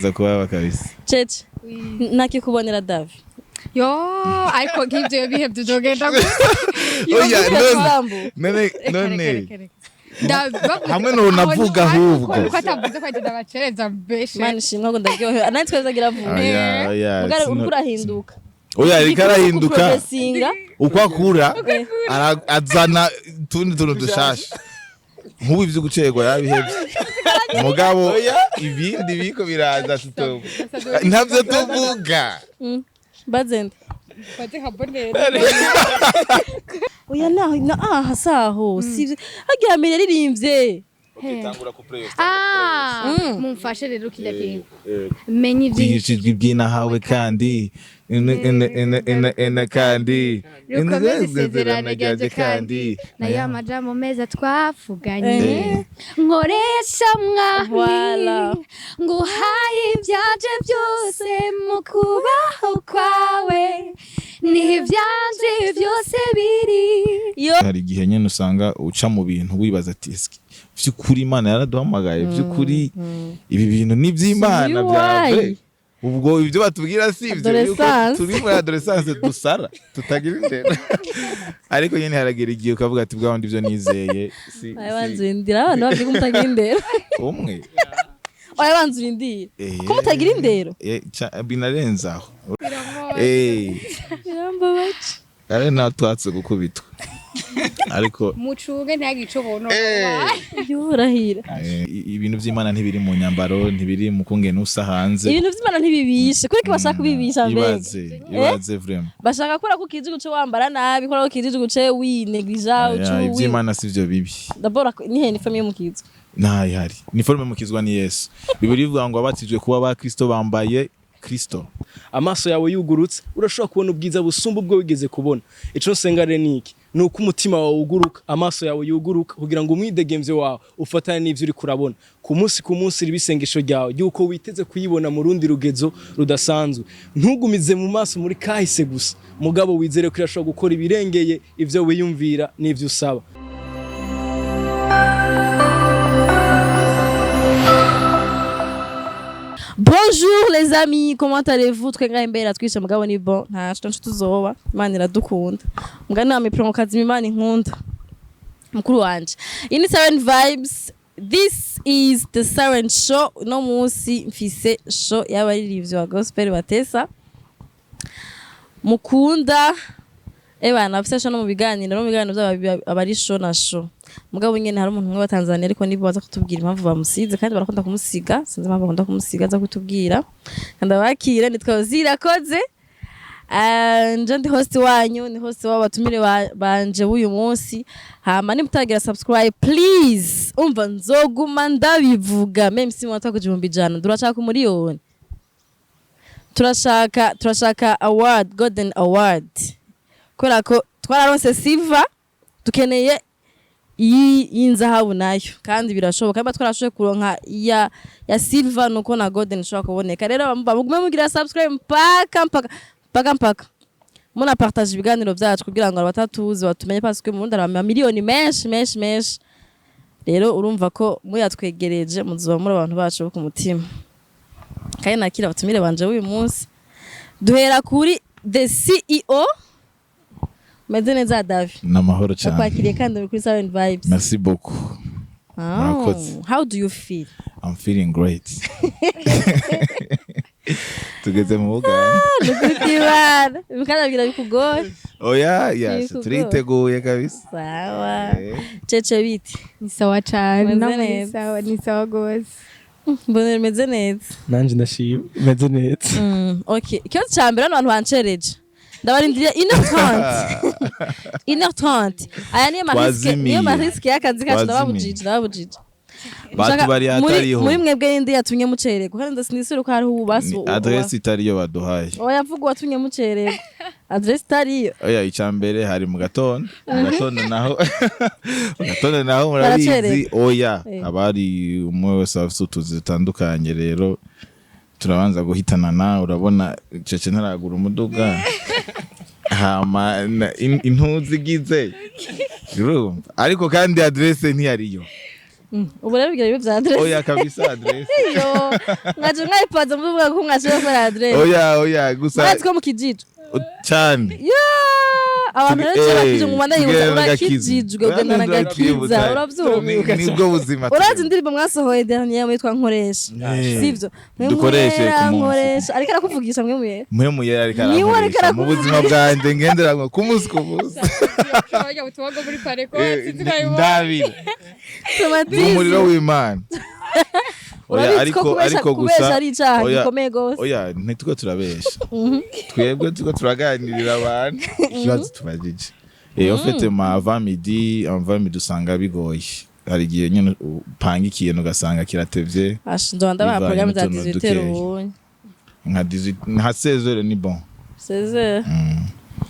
Za kuba kabisa. Cece, nakikubonera Davi. Yo, ariko nk'ivyo bihevye vyogenda gute? Oya, none Sambu. none none Hamwe Hamwe nonavuga ahubwo. Uko atavuze ko agenda bacereza mbeshe. Imana ishimwe ngo ndaryohewe. Nani twese agira vuba. Oya, oya. Mugare uriko urahinduka. Oya, ariko arahinduka. Progressinga. Uko akura azana utundi tuntu dushasha. Nk'ubu ivyo gucerwa yarabihevye. Mugabo ibindi biko biraza tutoba. Ntavyo tuvuga. Bazenda. Baze kabonera. Oya naho na aha saho sivyo. Hagiye amenya yaririmbye. Ah, mumfashe rero kirya kintu. Menye ivyo Kwigishijwe iby'inahawe kandi ene ene ene ene ene kandi rukomeze isezerano ryanje kandi nayo amajambo meza twavuganye nkoresha mwami Voilà. nguhaye ibyanje byose mu kubaho kwawe niho ibyanje byose biri. Yo. Hari igihe nyine usanga uca mu bintu wibaza ati "Eske vy'ukuri Imana yaraduhamagaye, vy'ukuri ibi bintu ni iby'Imana Si bya why? vrai?" Ubwo ibyo batubwira si ibyo yuko Adolescence. turi muri adolescence dusara tutagira indero, ariko nyine haragera igihe ukavuga ati bwa wundi ibyo nizeye si Oya banza urindira abantu babwiye ko mutagira indero. Umwe. Oya banza urindira. Ko mutagira indero. Binarenze aho. Birambabaje. Ari naho twatse gukubitwa ariko Mucunge ntihagire ico bonona. Yo rahira. Ibintu by'Imana ntibiri mu nyambaro, ntibiri mu kungene usa hanze. Ibintu vy'Imana ntibibishe. Kuriki bashaka kubibisha mbega. Ibaze, ibaze vraiment. Bashaka kubera ko ukijije uce wambara nabi, kubera ko ukijije uce wineglija, uce Oya, iby'Imana si byo bibi. D'abord ni he famille mukizwa? Ntayihari ni forme mukizwa ni Yesu. Bibiri bivuga ngo abatijwe kuba ba Kristo bambaye Kristo. Amaso yawe yugurutse urashobora kubona ubwiza busumba ubwo wigeze kubona. Ico nsenga rero ni iki? Ni uko umutima wawe wuguruka, amaso yawe yuguruka, kugira ngo umwidegemvyo wawe ufatane n'ivyo uriko urabona ku munsi ku munsi. Riba isengesho ryawe ry'uko witeze kuyibona mu rundi rugezo rudasanzwe. Ntugumize mu maso muri kahise gusa, mugabo wizere ko irashobora gukora ibirengeye ivyo wiyumvira n'ivyo usaba. Bonjour les amis, comment allez-vous? Twe ngahe imbere atwishe mugabo ni bon. Nta nco tuzoba. Imana iradukunda. Mugani wa mipro kazima Imana inkunda. Mukuru wanje. Iyi ni Siren Vibes. This is the Siren Show. No munsi mfise show y'abaririmbyi ba gospel batesa. Mukunda Eba nafise show no mu biganiro, no mu biganiro by'aba abari show na show. Mugabo nyene hari umuntu umwe wa Tanzania, ariko nibo baza kutubwira impamvu bamusize kandi barakunda kumusiga, sinzi impamvu bakunda kumusiga, aza kutubwira. Kandi abakira nitwa Zirakoze. Nje ndi host wanyu, ni host w'abatumire banje w'uyu munsi. Hama nimutagira subscribe please. Umva nzoguma ndabivuga même si mwataka 100,000 durashaka umuriyoni. Turashaka award, golden award. Kubera ko twararonse silver, dukeneye iyi y'inzahabu nayo kandi birashoboka. Niba twarashoboye kuronka ya silver, nuko na golden ishobora kuboneka. Rero mugume mugira subscribe mpaka mpaka mpaka mpaka muna partage ibiganiro byacu kugira ngo abatatuzi batumenye, parce que mu Burundi hari amamiliyoni menshi menshi menshi. Rero urumva ko muyatwegereje muzoba muri abantu bacu bo ku mutima. Kandi nakira abatumire banje b'uyu munsi. Duhera kuri the CEO. Meze neza Davi? N'amahoro cyane. Nakwakiriye kandi uri kuri Siren Vibes. Merci beaucoup. Oh, Murakoze. how do you feel? I'm feeling great. Tugeze mu Buganda. Nukutibana. Bikana bikugoye. Oya, yes, Bikugoye. turiteguye kabisa. Sawa. Cece biti. Ni sawa cane. Meze Namwe ni neza. sawa, ni sawa gose. Mbona meze neza. Nanje ndashima, meze neza. Okay. Ikibazo ca mbere, hano abantu bancereje. Ndabarindiriye 1h30. 1h30. Aya niyo mariske, Twazimiye. niyo mariske y'akazi kacu. Twazimiye. Ndababujije, ndababujije. Batubariye hatariho. Muri mwebwe ninde yatumye mucererwa? Kandi ndasinisire ko hariho ububasi. Ni adresse itariyo baduhaye. Oya vuga uwatumye mucererwa. Adresse itariyo. Oya, icya mbere hari mu gatondo, mu gatondo naho, mu gatondo naho murabizi. Baracererwa. Oya, haba hari umwe wese afite utuzi dutandukanye, rero turabanza guhitanana. Urabona Cece ntaragura umuduga, hama intuzi igize, urumva, ariko kandi adresse ntiyariyo. Ubu rero bigira bibe vya adresse. Oya kabisa, adresse. Iyo mwaje mwayipaza muvuga ko mwaje gukora adresse. Oya, gusa Murazi ko mukijijwe? Cyane. Ya, abantu rero kera bakije mu Rwanda yibutsa Tugenda n'agakiza. urakijijwe, ugenda n'agakiza, uravyumva? Nibwo buzima. Urazi indirimbo mwasohoye dernier yitwa Nkoresha? Sivyo? Mwe Dukoreshe mwera, ku munsi. Nkoresha ariko arakuvugisha mwe mwera. Mwe muyera ariko Niwe ariko arankoresha mu buzima bwanjye ngendera ku munsi ku munsi. Bajya butumwa bwo muri pareko. Sinzi ko abibona. Ndabira Traumatisme. umuriro w'Imana. Oya, Urabizi ko kubesha ari icaha gikomeye gose. Oya, ntituko turabesha, twebwe tuko turaganirira abantu ikibazo tubajije. En fait, ma avant midi, avant midi usanga bigoye. Hari igihe nyine upanga ikintu ugasanga kiratevye. Asha, nzoba ndabaha Bivanye programme za n'utuntu 18 dukeya. ubunye. Nka 18, nka 16 heures ni bon. 16.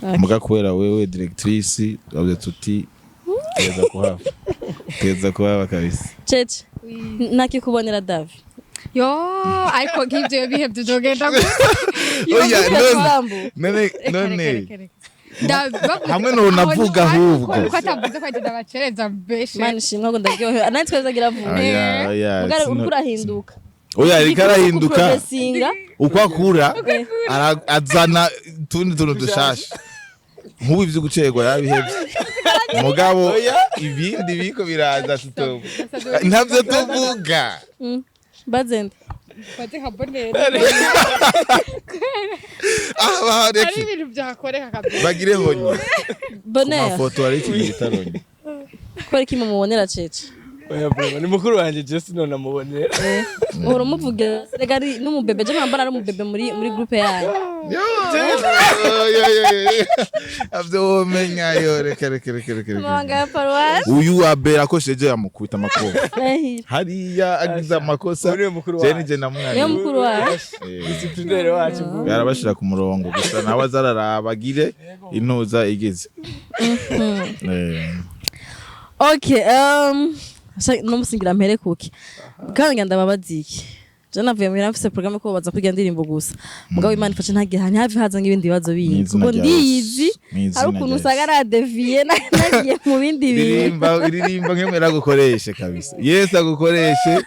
Okay. Muga kubera wewe directrice twavuze tuti teza kuhava, teza kuhava kabisa. Cece, ntakikubonera Davi. Yo, ariko nk'ibyo bihe byogenda gute? Oya, none Sambu. none none hamwe Hamwe nonavuga ahubwo. Ko atavuze ko agenda bacereza mbeshe. Imana ishimwe ngo ndaryohewe natwe twazagira vuba. Oya, oya. Mugare uriko urahinduka. Oya, ariko arahinduka. Progressinga. Uko akura azana utundi tuntu dushasha. Nk'ubu ivyo gucerwa yarabihevye, mugabo ibindi biko biraza tutoba ntavyo tuvuga. Bazende. Fate nka bonere. Ah, Hari bahareke. ibintu byakoreka kabisa. Bagire honye ku Bonheur. mafoto hari ikintu bita ronye. Kubera iki mumubonera Cece? Oya bro, ni mukuru wanje, je sinonamubonera. Uhora umuvugira rega ari n'umubebe, je mwambara ari umubebe muri groupe yanyu. Yo, yo, yo, yo. Avyo womenya yo, reka reka reka reka reka. Amabanga ya paruwasi. Uyu abera akosheje yamukubita amakobo Ndahiro. hariya agize amakosa. Uriwe mukuru Je wacu. nije namwana. Niyo mukuru wawe. Disciplinaire wacu. Yarabashira ku murongo gusa nawe azararaba agire intuza igeze. Okay, no musingira mpere kuki. Kandi ngira ndababaza iki. Je navuye muhira mfise programme ko baza kwiga ndirimbo gusa. Mugabo Imana ifashe ntagiye ntihave haza ng'ibindi bibazo bindi. Mw'izina Kuko rya ndiyizi Yesu. Mw'izina hari ukuntu rya usanga aradeviye nagiye mu bindi bintu. Ririmba, ririmba nk'imwe agukoreshe kabisa, Yesu agukoreshe.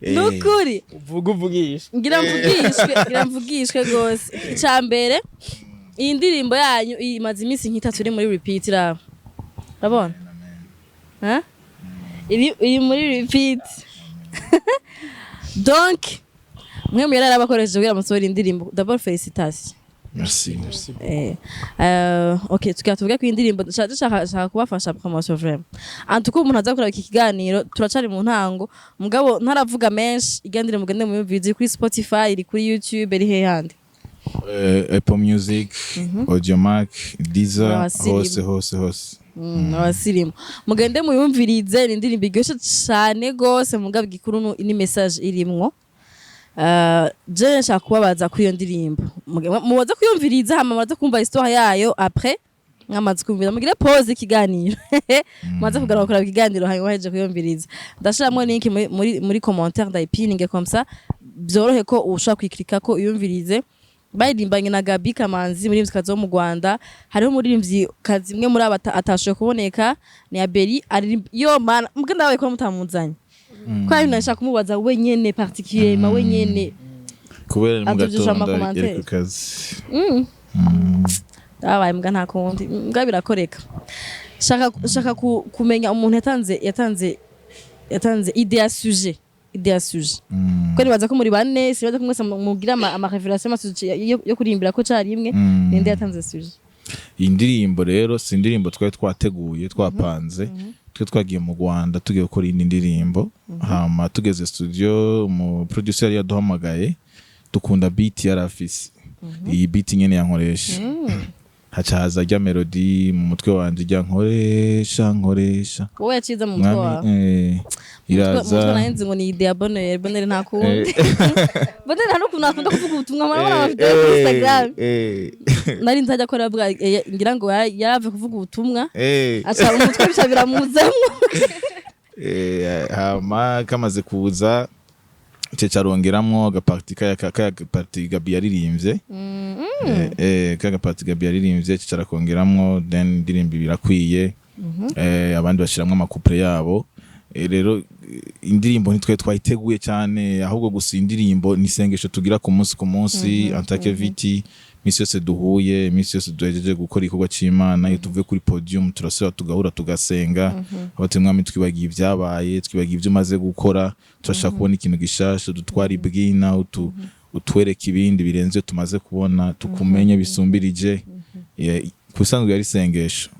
Nukuri. Uvuga uvugisha. Ngira mvugishwe gose. Icya mbere, iyi ndirimbo yanyu imaze iminsi nk'itatu iri muri repeat iraba. Urabona? Ha? Iri muri repeat. Donc mwe muyera yarabakoresheje kugira musohore indirimbo. D'abord félicitations. Merci. Ok, tukaba tuvuge ko iyi ndirimbo dushaka kubafasha promotion vraiment. En tout cas, umuntu aza kuraba iki kiganiro, turacari mu ntango, mugabo ntaravuga menshi, irya ndirimbo mugende muyumvirize kuri Spotify, iri kuri YouTube, iri hehe handi? Apple Music, Audiomack, Deezer, Abasirimu. hose hose hose. Abasirimu mugende muyumvirize, ni indirimbo iryoshe cane gose, mugabo igikuru ni message irimwo. Je nshaka kubabaza kuri iyo ndirimbo. Mubaze kuyumviriza hama mubaze kumva histoire yayo. Après mwamaze kumviriza, mugire pause ikiganiro, mumaze kugaruka kuraba ikiganiro, hanyuma heje kuyumviriza ndashiramwo link muri commentaire, ndayipininge comme ça byorohe ko ushobora kwikirika ko uyumvirize. Baririmbanye na Gaby Kamanzi, umuririmvyikazi wo mu Rwanda. Hariho umuririmvyikazi imwe muri abo atashoboye kuboneka, ni Abeli aririmba. Yo mana, mbwe ndabaye ko mutamuzanye ko ari nashaka kumubaza wenyene particulièrement wenyene. Kubera ni mu Atuvyusha gatondo ama ari ku commentaire. kazi. Ndabaye mbwa nta kundi, mbwa birakoreka. Shaka kumenya umuntu yatanze idée ya sujet ko nibaza ko muri bane, sinibaza ko mwese mugira ama révélation, ama sujet yo kurimbira ko carimwe. Ninde yatanze sujet? Iyi ndirimbo rero si indirimbo twari twateguye twapanze. Twe twagiye mu Rwanda tugiye gukora iyindi ndirimbo, hama tugeze studio umu producer yari yaduhamagaye, dukunda beat yari afise, iyi beat nyene yankoresha, haca haza rya melody mu mutwe wanje rya nkoresha nkoresha. Wowe yacize mu mutwe Mwami, wawe? Iraza. Mutwe nahenze ngo ni idée ya Bonheur. Bonheur nta kundi, Bonheur nta n'ukuntu akunda kuvuga ubutumwa, murabona ama video kuri Instagram. Nari nzajya akora avuga, ngira ngo yaravuye kuvuga ubutumwa, aca umutwe bica biramuzamwo. Hama kamaze kuza ce carongeramwo agaparti kaya partie Gaby yaririmbye, kaya partie Gaby yaririmbye ce carakongeramwo, then indirimbo birakwiye. Abandi bashiramwo ama couplets yabo. Rero indirimbo ntitwe twayiteguye cyane, ahubwo gusa indirimbo ni isengesho tugira ku munsi ku munsi en tant que VT. Misi yose duhuye, misi yose duhejeje gukora igikorwa c'Imana, iyo tuvuye kuri podium turasubira tugahura, tugasenga aho: "Mwami, twibagiye ibyabaye, twibagiye ibyo umaze gukora, turashaka kubona ikintu gishasha, dutwara ibwina, utwereke ibindi birenze iyo tumaze kubona, tukumenye bisumbirije." Ku bisanzwe yari isengesho.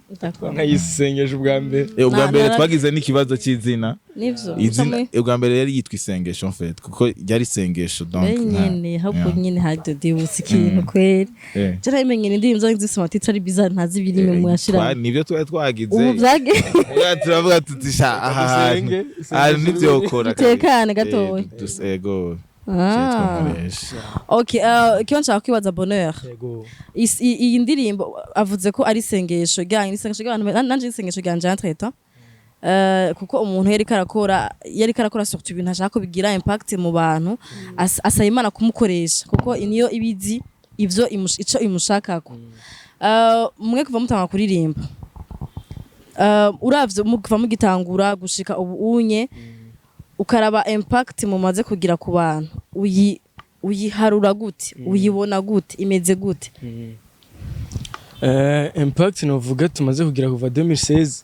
Nkayisengesha ubwa mbere. Ubwa mbere twagize n'ikibazo cy'izina. Nivyo. Izina ubwa mbere yari yitwa Isengesho en fait, kuko ryari isengesho, donc nyene ahubwo nyene hari dibutse ikintu kweri. Je namenye indirimbo zanyu zifise ama titre ari bizarre, ntazi ibirimi muyashira. Nivyo twari twagize. Ubu byage Turavuga tuti: "Sha, aha hantu Dusenge, aha ntivyokora." Dutekane gatoya. Ego. Twakoresha. Okay, ikibazo nshaka kwibaza, Bonheur. Yego. Iyi ndirimbo avuze ko ari isengesho ryanyu, isengesho ry'abantu, nanje isengesho ryanje entre temps. Kuko umuntu yariko arakora surtout ibintu ashaka ko bigira impact mu bantu, asaba Imana kumukoresha, kuko niyo ibizi ivyo ico imushakako. Mwe kuva mutanga kuririmba, uravye kuva mugitangura gushika ubu unye, ukaraba impact mumaze kugira ku bantu, uyiharura gute? Uyibona gute? Imeze gute? Impact novuga tumaze kugira kuva 2016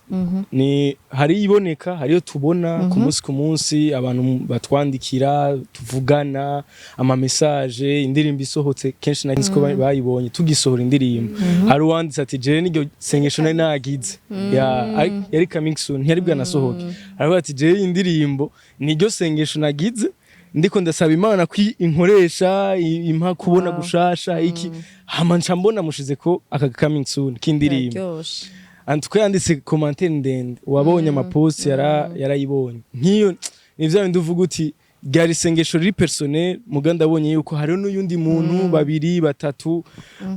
ni hari iboneka, hariyo tubona ku munsi ku munsi, abantu batwandikira, tuvugana ama message, indirimbo isohotse kenshi na kenshi ko bayibonye tugisohora indirimbo. Hari uwanditse ati: "Jewe niryo sengesho nari nagize." Ya yari coming soon, ntiyari bwanasohoke. Aravuga ati: "Jewe iyi ndirimbo niryo sengesho nagize, ndiko ndasaba Imana ko inkoresha, impa kubona gushasha iki, hama nca mbona mushize ko aka coming soon k'indirimbo." Biraryoshe. Antuko yanditse commentaire ndende, wabonye ama post yarayibonye. Nk'iyo ni vya bindi uvuga uti ryari isengesho riri personnel, muga ndabonye yuko hariho n'uyundi muntu, babiri, batatu,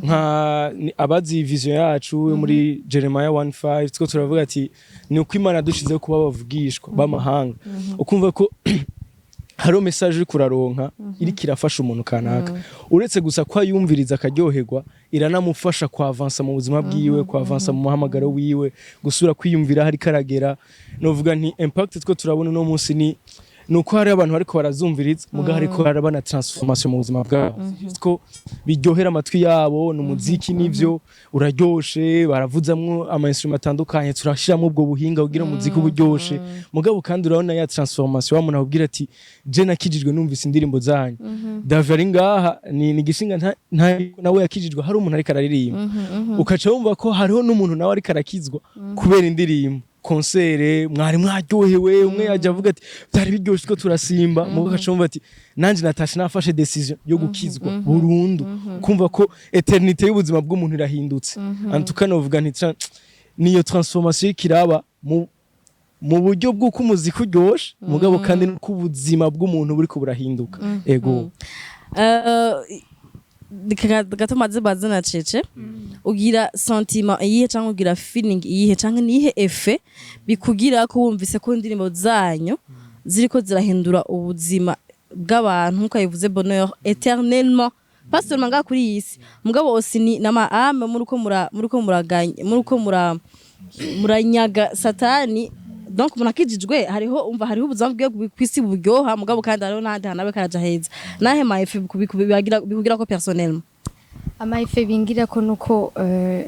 nka abazi vision yacu yo muri Jeremiah 1:5, two turavuga ati ni uko Imana dushizeho kuba bavugishwa b'amahanga, ukumva ko hariho message uri kuraronka iriko irafasha umuntu kanaka, uretse gusa ko ayumviriza akaryoherwa, iranamufasha kwavansa mu buzima bwiwe, kwavansa mu muhamagaro wiwe, gusubira kwiyumvira aho ariko aragera. Novuga nti impact two turabona uno munsi ni nuko hari abantu bariko barazumviriza, muga hariko haraba na transformation mu buzima bwabo, ko biryohera amatwi yabo. Ni umuziki nivyo uraryoshe, baravuzamwo ama instrument atandukanye, turashiramo ubwo buhinga kugira umuziki uba uryoshe, mugabo kandi urabona ya transformation, wa muntu akubwira ati: "Je nakijijwe numvise indirimbo zanyu." David ari ngaha, ni gishinga nawe yakijijwe hari umuntu ariko araririmba, ukaca wumva ko hariho n'umuntu nawe ariko arakizwa kubera indirimbo. Concert mwari mwaryohewe, umwe yajya avuga ati: "Byari biryoshye ko turasimba," mugo ugaca wumva ati: "Nanje natashe nafashe décision yo gukizwa burundu." Kumva ko éternité y'ubuzima bw'umuntu irahindutse. Antuka novuga nti niyo transformation ikiraba mu buryo bw'uko umuziki uryoshe, mugabo kandi n'uko ubuzima bw'umuntu buriko burahinduka. Ego. Gato maze bazana cece, ugira sentiment iyihe, cyangwa ugira feeling iyihe, cyangwa niyihe effet bikugira ko wumvise ko indirimbo zanyu ziriko zirahindura ubuzima bw'abantu, nkuko yabivuze Bonheur, éternellement, pas seulement ngaha kuri iyi si, mugabo aussi ni nama âme muriko muraganya, muriko muranyaga Satani? Donc umuntu akijijwe, hariho umva hariho ubuzima bwiwe kw'isi buryoha, mugabo kandi hariho n'ahandi hantu abe karaja heza. Nahe ma effet bikugira ko personnellement? Ama effet bingira ko nuko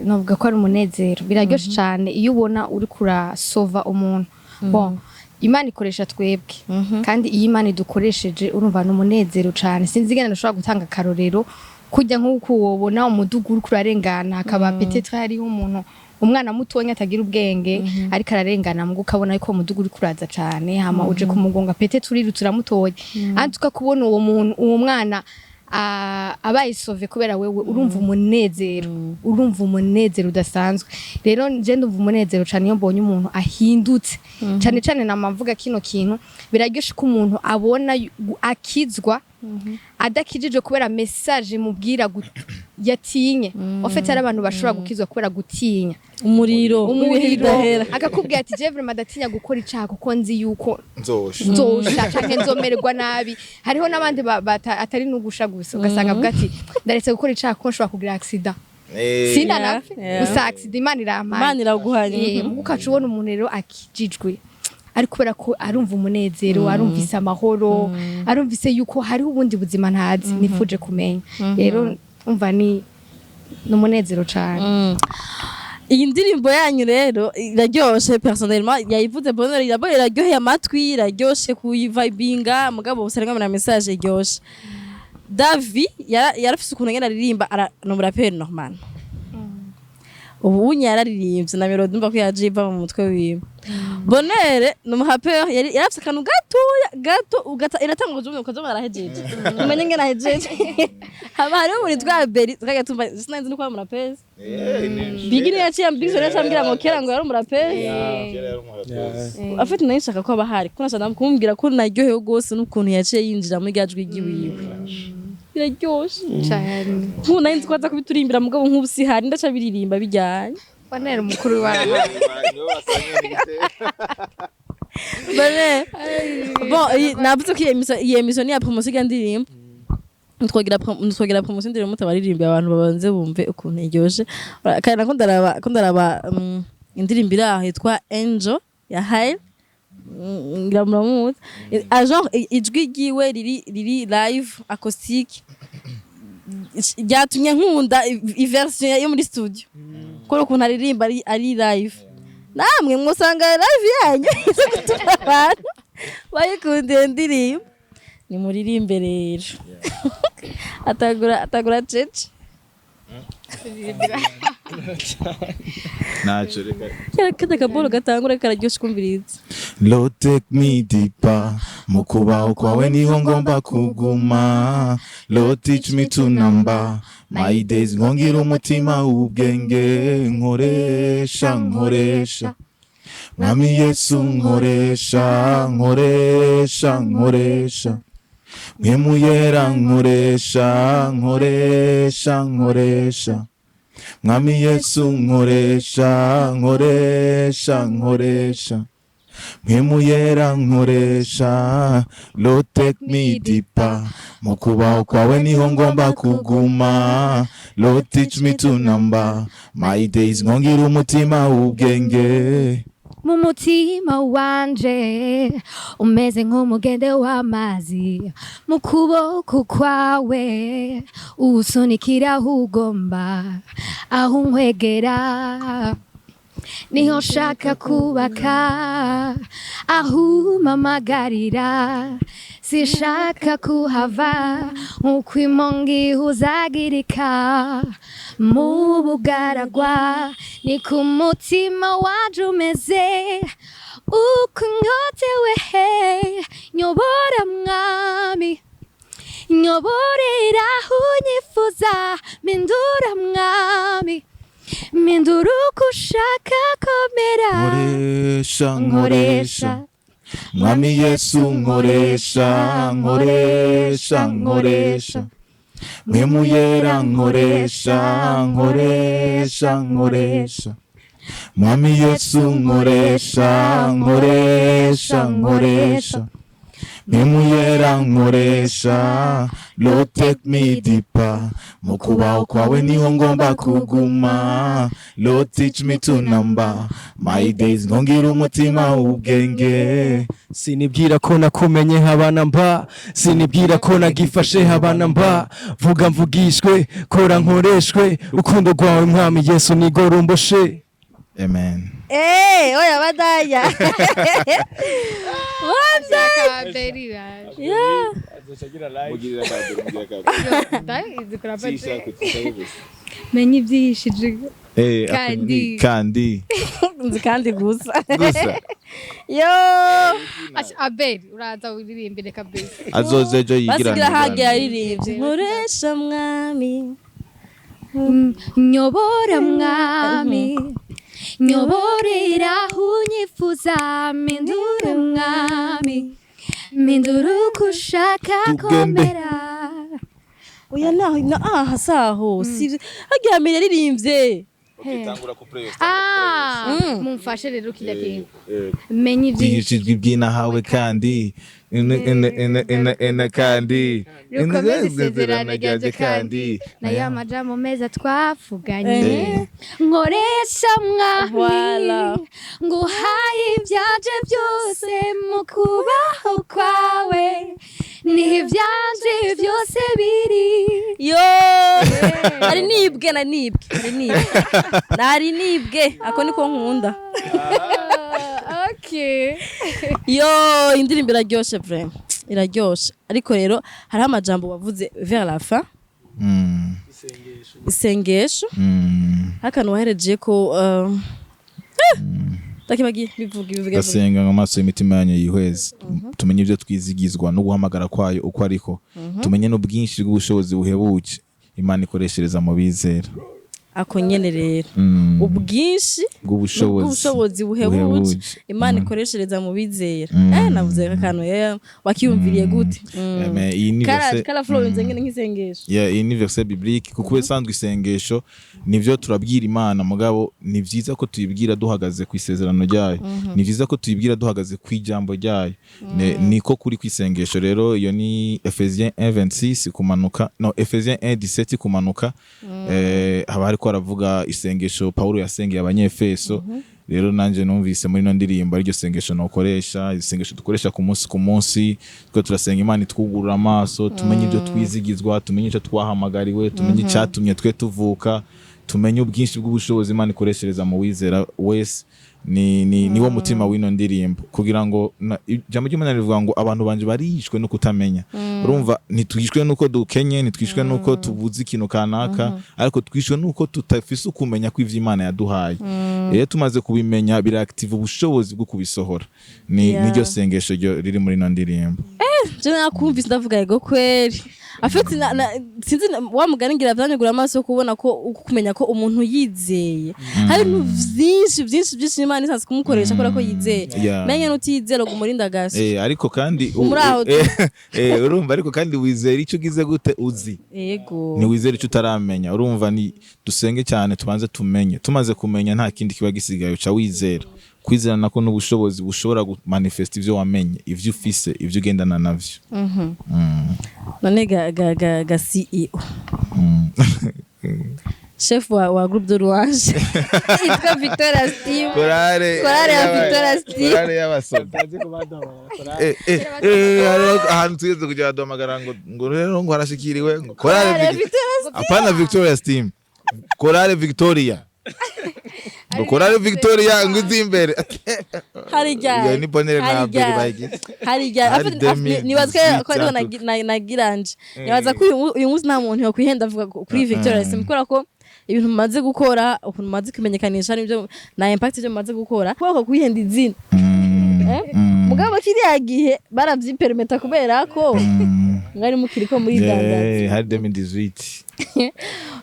novuga ko ari umunezero, biraryoshe cyane iyo ubona uri kurasova umuntu. Bon, Imana ikoresha twebwe, kandi iyo Imana idukoresheje urumva ni umunezero cyane. Sinzi ingene nashobora gutanga akarorero kujya nk'uko wobona umudugu uriko urarengana, hakaba peut-être hariho umuntu, umwana mutonya atagira ubwenge, ariko ararengana, mugo ukabona yuko uwo mudugu uriko uraza cane, hama uje kumugonga, peut-être urirutse uramutoye, antuka kubona uwo muntu, uwo mwana abaye sauvé kubera wewe, urumva umunezero, urumva umunezero udasanzwe. Rero nje ndumva umunezero cane iyo mbonye umuntu ahindutse cane cane. Nama mvuga kino kintu: biraryoshe ko umuntu abona akizwa adakijije kubera message mubwira yatinye. En fait, hari abantu bashobora gukizwa kubera gutinya umuriro w'ibihe umuriro bidahera. Akakubwira ati: "Je vraiment ndatinya gukora icaha kuko nzi yuko Nzosha. nzosha canke nzomererwa nabi." Hariho n'abandi atari n'ugusha gusa, ugasanga avuga ati: "Ndaretse gukora icaha kuko nshobora kugira accident, sindanapfe gusa, accident Imana irampaye." Imana iraguhanye. Ukaca ubona umuntu rero akijijwe. Ari kubera ko arumva umunezero, arumvise amahoro, arumvise yuko hariho ubundi buzima ntazi nifuje kumenya. Rero umva, ni umunezero cane. Iyi ndirimbo yanyu rero iraryoshe. Personnellement, yayivuze Bonheur, irabo iraryoheye amatwi, iraryoshe kuyivibinga, mugabo usanga na message iryoshe. Davi yarafise ukuntu ngena aririmba, ni umuraperi normal. Ubu unye yararirimbye na melody, umva ko yaje iva mu mutwe wiwe. Bonheur ni umuhaperi, yari yarafise akantu gatoya gato ugata iratanga ubuzima, ukaza arahejeje, umenye ngena ahejeje. Haba hariho muri twa beri twajya tumva, sinzi nuko ari umuraperi. Bigi niyo yaciye ambwira, yaciye ambwira ngo kera ngo yari umuraperi. Afite nayo nshaka ko aba ahari, kuko nashaka kumubwira ko naryohewe rwose n'ukuntu yaciye yinjira muri rya jwi ryiwiwe, biraryoshe. Cane. Nk'ubu nari nzi ko aza kubiturimbira, mugabo nk'ubu sihari, ndaca biririmba bijyanye. Bonheur mukuru wawe. Bane bon, navuze ko iyi émission ni ya promotion y'iriya ndirimbo. Ntitwogira promotion indirimbo mutabaririmbiye, abantu babanze bumve ukuntu iryoshe. Kandi nako ndaraba indirimbo iri aho yitwa Angel ya Haile. Ngira muramuzi. Ah, genre ijwi ryiwe riri live acoustique ryatumye nkunda i version yo muri studio, kubera ukuntu aririmba ari live. Namwe mwusanga live yanyu iza gutuma abantu bayikunda iyo ndirimbo. Nimuririmbe rero, atagura cece. Ntacyo, reka. Kada kaboro gatangura kararyoshe kumviriza. Lord, take me deeper, mu kubaho kwawe niho ngomba kuguma. Lord, teach me to number my days, nkongira umutima w'ubwenge. Nkoresha, nkoresha, Mwami Yesu, nkoresha, nkoresha, nkoresha, Mpwemu Yera, nkoresha, nkoresha, nkoresha, Mwami Yesu, nkoresha, nkoresha, nkoresha, Mpwemu Yera, nkoresha. Lord, take me deeper, mu kubaho kwawe niho ngomba kuguma. Lord, teach me to number my days, nkongira umutima w'ubwenge. Mu mutima wanje umeze nk'umugende w'amazi, mu kuboko kwawe usunikira aho ugomba, aho unkwegera niho nshaka kubaka, aho umpamagarira sinshaka kuhava, nk'uko imongi ihuzagirika mu bugaragwa, ni ku mutima wanje umeze uko nyotewe. Nyobora Mwami, nyoborera aho unyifuza, mpindura Mwami, mpindura uko ushaka komera. Nkoresha, nkoresha, Mwami Yesu, nkoresha, nkoresha, nkoresha, Mpwemu Yera, nkoresha, nkoresha, nkoresha, Mwami Yesu, nkoresha, nkoresha, nkoresha, Mpwemu Yera, nkoresha. Lord, take me deeper, mu kubaho kwawe niho ngomba kuguma. Lord, teach me to number my days, nkongira umutima w'ubwenge. Sinibwira ko nakumenye habana mba, sinibwira ko nagifashe habana mba. Vuga mvugishwe, kora nkoreshwe, urukundo rwawe Mwami Yesu nigo rumboshe. Amen. Eh, oya badaya. Badaya. Yeah. Menya ibyihishije. Eh, Kandi. Kandi. Nzi kandi gusa. Gusa. Yo. Abeli, uraza uririmbire kabisa. Azoze ejo yigira. Basigira hage yaririmbye. Nkoresha Mwami. Nyobora Mwami, nyoborera aho unyifuza, mpindure Mwami, mpindura uko ushaka Tugende. komera. Oya, naho na aha saho. Si hagiye amenya yaririmbye. Ah, mumfashe rero kirya kintu menye ibyi Byinshi by'inahawe kandi ene ene ene ene ene kandi Rukomeze isezerano ryanje kandi na ya majambo meza twavuganye nkoresha mwami Voilà. nguhaye ibyanje byose mu kubaho kwawe niho ibyanje byose biri. Yo, ari nibwe na nibwe, ari nibwe, nari nibwe, ako niko nkunda. Okay. Yo, indirimbo iraryoshe, vraiment iraryoshe, ariko rero hariho amajambo wavuze vers la fin, isengesho, akantu wahereje ko ndakibagiye, bivuga bivuga. Gasenga ngo amaso y'imitima yanyu yihweze, tumenye ibyo twizigizwa no guhamagara kwayo uko ariko, tumenye n'ubwinshi bw'ubushobozi buhebuje Imana ikoreshereza mu bizera. Ako nyene rero, ubwinshi bw'ubushobozi bw'ubushobozi buhebuje buhebuje. Imana ikoreshereza mu bizera. Navuze akantu wakiyumviriye gute? Mais iyi ni verset Kara flowinze nyene nk'isengesho. Yeah, iyi ni verset biblique, kuko ubusanzwe isengesho nivyo turabwira Imana, mugabo ni vyiza ko tuyibwira duhagaze ku isezerano ryayo, ni vyiza ko tuyibwira duhagaze ku ijambo ryayo. Niko kuri kwisengesho rero. Iyo ni Ephésiens 1:26 kumanuka, no, Ephésiens 1:17 kumanuka. Haba hariko haravuga isengesho Paulo yasengeye Abanyefeso. Rero nanje numvise muri ino ndirimbo ariryo sengesho nokoresha, isengesho dukoresha ku munsi ku munsi. Twe turasenga Imana itwugurura amaso, tumenye ibyo twizigizwa, tumenye icyo twahamagariwe, tumenye icyatumye twe tuvuka, tumenye ubwinshi bw'ubushobozi Imana ikoreshereza mu wizera wese. Ni wo mutima w'ino ndirimbo, kugira ngo ijambo ry'Imana rivuga ngo abantu banje barishwe no kutamenya. Urumva, ntitwishwe nuko dukenye, ntitwishwe nuko tubuze ikintu kanaka, ariko twishwe nuko tutafise ukumenya ko ivyo Imana yaduhaye. Rero tumaze kubimenya, biraactive ubushobozi bwo kubisohora. Ni niryo sengesho riri muri ino ndirimbo. Je nakumvise ndavuga yego kweri, afite sinzi wa mugani ngira vyanyugura amaso kubona ko kumenya ko umuntu yizeye hari ibintu vyinshi vyinshi vyinshi Imana isanzwe kumukoresha kubera ko yizeye. Menye n'utiyizera gumurinda gasi. Ariko kandi Muri aho urumva, ariko kandi wizera icyo ugize gute uzi, ntiwizera icyo utaramenya. Urumva, ni dusenge cyane tubanze tumenye. Tumaze kumenya, nta kindi kiba gisigaye, uca wizera. Kwizera nako n'ubushobozi bushobora gumanifesta ivyo wamenye, ivyo ufise, ivyo ugendana navyo. None ga CEO, chef wa groupe de louange yitwa Victoria Steve, Korale. Korale ya Victoria Steve. Korale y'abasoda. Hariho ahantu tugeze kugira baduhamagara ngo rero ngo harashikiriwe ngo korale Korale Victoria. Apana Victoria Steam, korale Victoria, ngo korale Victoria ngo izi imbere. Hari ryari? Iyo ni bonere Hari na mbere ryari? bayigize. Hari ryari? Hari Nibaza ko ariho 2018. Nagiranje nibaza ko uyu munsi nta muntu yokwihenda avuga kuri Victoria Steam, kubera ko ibintu mumaze gukora, ukuntu mumaze kumenyekanisha n'ibyo na impact ibyo mumaze gukora, kubera ko kwihenda izina. Mugabo kiriya gihe baravyipermeta kubera ko mwari mukiri ko muri dandaza. Hari 2018.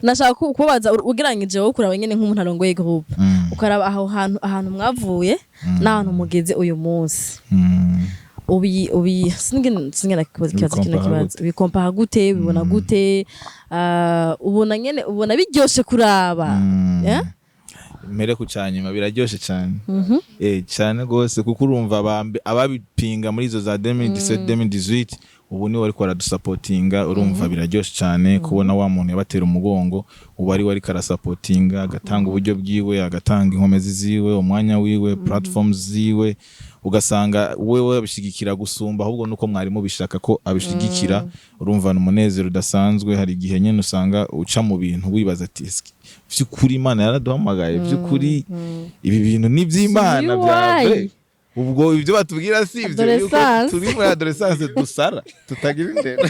Nashaka kubaza, ugereranyije wowe kuraba nyene nk'umuntu arongoye groupe, ukaraba aho hantu, ahantu mwavuye n'ahantu mugeze uyu munsi, ubi sinigena kibazo kino Ubikompara kibazo gute? Ubikompara gute? Ubibona gute? Ah, ubona nyene, ubona biryoshe kuraba? Eh? Mpere ku cyanyuma, biraryoshe cyane, cyane rwose, kuko urumva ababipinga muri izo za 2017, 2018, ubu niwe ariko aradusapotinga. Urumva, biraryoshe cyane kubona wa muntu yabatera umugongo ubu ari we ariko arasapotinga, agatanga uburyo bwiwe, agatanga inkomezi ziwe, umwanya wiwe, platforms ziwe, ugasanga wewe abishigikira gusumba ahubwo nuko mwarimu bishaka ko abishigikira. Urumva, ni umunezero udasanzwe. Hari igihe nyine usanga uca mu bintu wibaza ati: "Eske vy'ukuri Imana yaraduhamagaye? Vy'ukuri ibi bintu ni iby'Imana Si bya why? vrai? Ubwo ibyo batubwira si ibyo yuko Adolescence. turi muri adolescence, dusara tutagira indero?"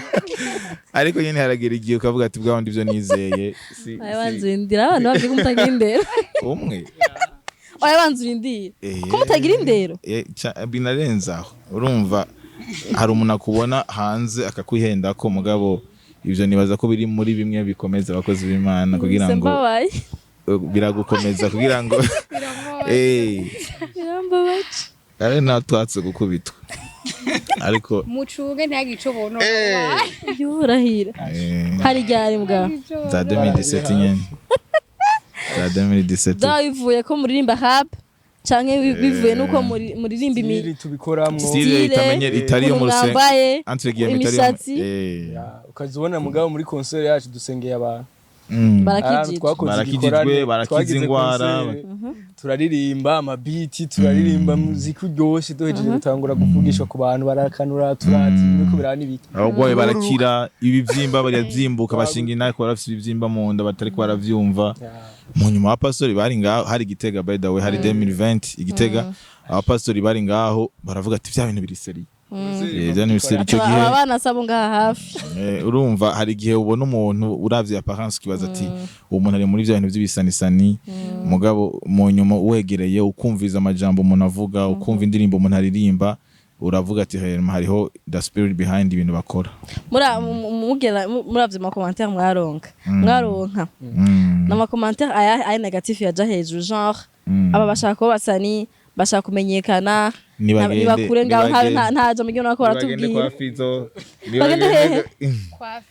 Ariko nyine haragera igihe ukavuga ati: "Bwa wundi ibyo nizeye si Oya, banza urindire, abantu babwiye ko mutagira indero. Umwe. Oya, banza urindire, ko mutagira indero. Binarenze aho. Urumva, hari umuntu akubona hanze akakwihenda ko, mugabo ibyo nibaza ko biri muri bimwe bikomeza abakozi b'Imana kugira ngo Mbabaye. Biragukomeza kugira ngo Birambabaje. Ari nta twatse gukubitwa, ariko mucuge ntihagire ico bonona. Yurahira. Hari ryari mbwa? Za 2017 nyene. Za 2017. Byaba bivuye ko muririmba rap canke bivuye nuko muririmba imi Style tubikoramwo. Style style, itamenye itari yo mu ukuntu rusengero, mwambaye, entre guillemets, itari yo imishatsi. Ya, ukazibona mugabo muri concert yacu dusengeye abantu. Barakijijwe. Ahantu twakoze Barakijijwe, igikorane, barakiza twagize ingwara. concert, turaririmba amabiti, turaririmba muziki uryoshye, duhejeje gutangura kuvugishwa ku bantu, barakanura, turati biriko biraba n'ibiki. Abagwayi barakira, ibibyimba barabyimbuka, bashinga intahe ko barafise ibibyimba mu nda batariko baravyumva. Mu nyuma abapastori bari ngaho, hari Igitega, by the way, hari 2020 Igitega, abapastori bari ngaho baravuga ati: "Vya bintu biri sérieux." Vya bintu biri sérieux icyo gihe. Aba bana sabo ngaha hafi. Urumva hari igihe ubona umuntu, uravye apparence, ukibaza ati: "Uwo muntu ari muri vya bintu vy'ibisanisani." Mugabo mu nyuma uwegereye, ukumviza amajambo umuntu avuga, ukumva indirimbo umuntu aririmba, uravuga ati: "Hariho the spirit behind ibintu bakora." Mugera muravye ama commentaire mwaronka n'ama commentaire aya négatif yaja hejuru, genre aba bashaka kuba basani, bashaka kumenyekana, Nibagende, nibakure ngaho, nibagende. nta jambo ryo ko Nibagende baratubwira. kwa Fizo. Bagende hehe?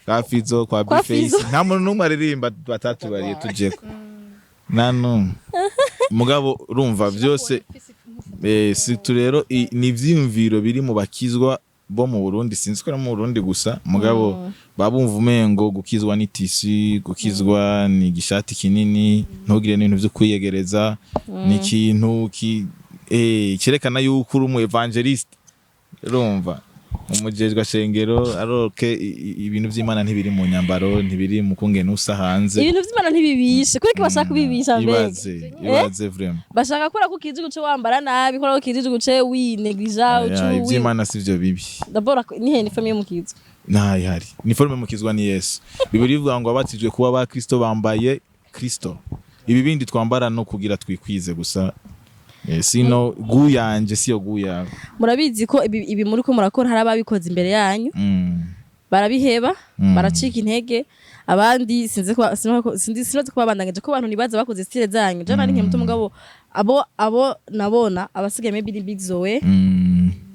Kwa Fizo, kwa Kwa Bface. Fizo. Nta muntu n'umwe aririmba batatubariye tujeko, nta n'umwe. Mugabo urumva byose, surtout rero ni ivyiyumviro biri mu bakizwa bo mu Burundi, sinzi ko ari mu Burundi gusa, mugabo baba bumva umengo gukizwa ni tissu, gukizwa ni igishati kinini, ntugire n'ibintu vyo kwiyegereza, ni ikintu ki cyerekana yuko uri umu évangéliste, urumva umujejwe shengero aroke. Ibintu vy'Imana ntibiri mu nyambaro, ntibiri mu kungene usa hanze. Ibintu vy'Imana ntibibishe, kuriko bashaka kubibisha mbega. Ibaze, ibaze vraiment. Bashaka kubera ko ukijije uce wambara nabi, kubera ko ukijije uce wineglija uce Ya, ivy'Imana sivyo bibi. D'abord nihe ni famille mukizwa? Ntayihari niforme mukizwa ni Yesu. Bibiri bivuga ngo abatijwe kuba ba Kristo bambaye Kristo. Ibi bindi twambara no kugira twikwize gusa. Sino gu yanje siyo gu yawe. Murabizi ko ibi muri ko murakora hari ababikoze imbere yanyu, barabiheba, baracika intege. Abandi sinzi ko sinzi ko babandanyije, ko abantu nibaza bakoze style zanyu. Je nari nkiri muto, mugabo abo nabona abasigaye maybe ni Big Zoe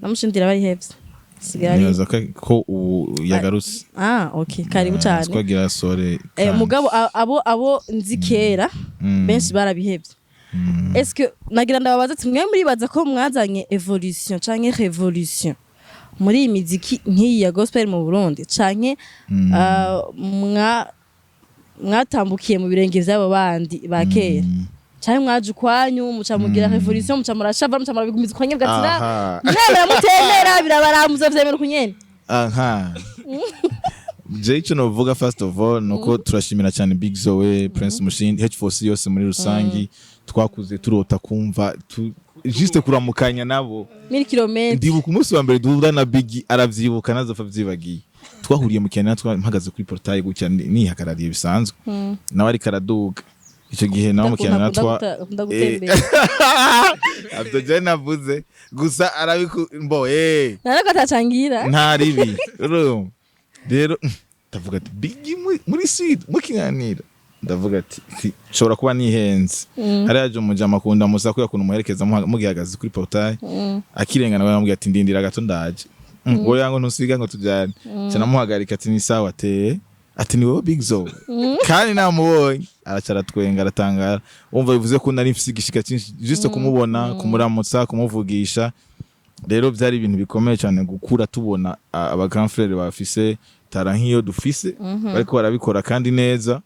namushindira barihevye. Sigaye Nibaza ko ubu yagarutse. Ah, okay, karibu cyane. Twagira sore. Mugabo abo nzi kera benshi barabihevye. Est-ce que nagira ndababaza ati: mwe muribaza ko mwazanye évolution canke révolution muri iyi miziki nk'iyi ya gospel mu Burundi, canke mwatambukiye mu birenge vy'abo bandi ba kera, canke mwaje ukwanyu muca mugira révolution, muca murashava, muca murabigumiza ukwanyu, bwatira mwemera mutemera birabaramuza, vyemera ukunyene? Aha, je icyo novuga, first of all, nuko turashimira cyane Big Zoe, Prince Mushindi, H4C yose muri rusangi. Twakuze turota kumva juste kuramukanya nabo. 1000 kilomètres. Ndibuka umunsi wa mbere duhura na Big, aravyibuka, nazopfa vyibagiye. Twahuriye mu Kenya, mpagaze kuri portail gutya, nihagarariye bisanzwe, nawe ariko araduga icyo gihe nawe mu Kenya twa Akunda gutembera. Avyo je navuze gusa arabiku mbo Narako atacangira. Nta ribi. Urumva rero ndavuga ati: "Big muri sud mukinganira." Ndavuga ati: "Nshobora kuba nihenze." Hari yaje umujama akunda musa kubera ukuntu umuherekeza mugihagaze kuri portail, akirengana baramubwira ati: "Ndindira gato, ndaje." Ngo yango ntusiga ngo tujyane, canamuhagarika ati: "Ni sawa." Ateye ati: "Ni wowe Big Zoe?" Kandi namubonye araca aratwenga, aratangara. Wumva bivuze ko nari mfise igishika cyinshi juste kumubona, kumuramutsa, kumuvugisha. Rero byari ibintu bikomeye cyane gukura tubona aba grand frère bafise talent nk'iyo dufise bariko barabikora kandi neza.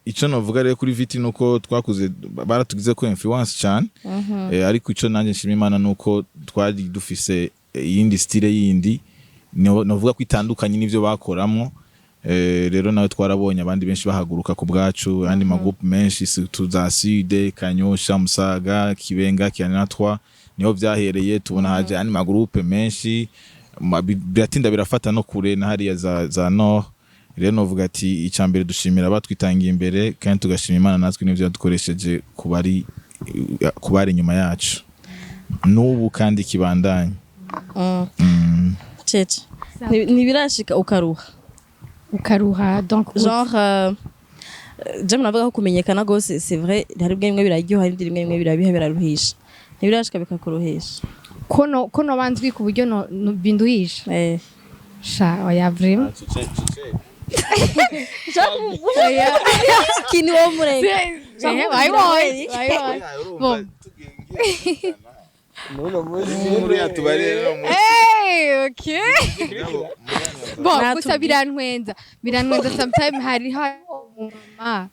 Ico novuga rero kuri Viti nuko twakuze baratugize ko influence cyane. Ariko ico nanjye nshima Imana nuko twari dufise iyindi style yindi novuga ko itandukanye n'ivyo bakoramwo. Rero nawe twarabonye abandi benshi bahaguruka ku bwacu, ayandi magroupe menshi, surtout za Sud, Kanyosha, Musaga, Kibenga, Kianatwa, niho vyahereye. Tubona haje ayandi magroupe menshi, biratinda birafata no kure na hariya za Nord. Rero novuga ati icya mbere dushimira abatwitangiye imbere, kandi tugashima Imana natwe n'ivyo yadukoresheje kubari inyuma yacu n'ubu kandi kibandanye. Cece, ntibirashika ukaruha? Ukaruha donc? Genre je navuga ko kumenyekana gose, c'est vrai, hari bimwe biraryoha, ibindi rimwe rimwe birabiha, biraruhisha. Ntibirashika bikakuruhisha? Ko no banzwi ku buryo no binduhisha? Eh. Sha, oya, vraiment. Kini wo mureka. Wayibonye, wayibonye. Bon. Nuno munsi Inkuru yatubariye rero munsi. Hey, okay. Bon, Natubwiye. Gusa birantwenza sometime. Hari umumama,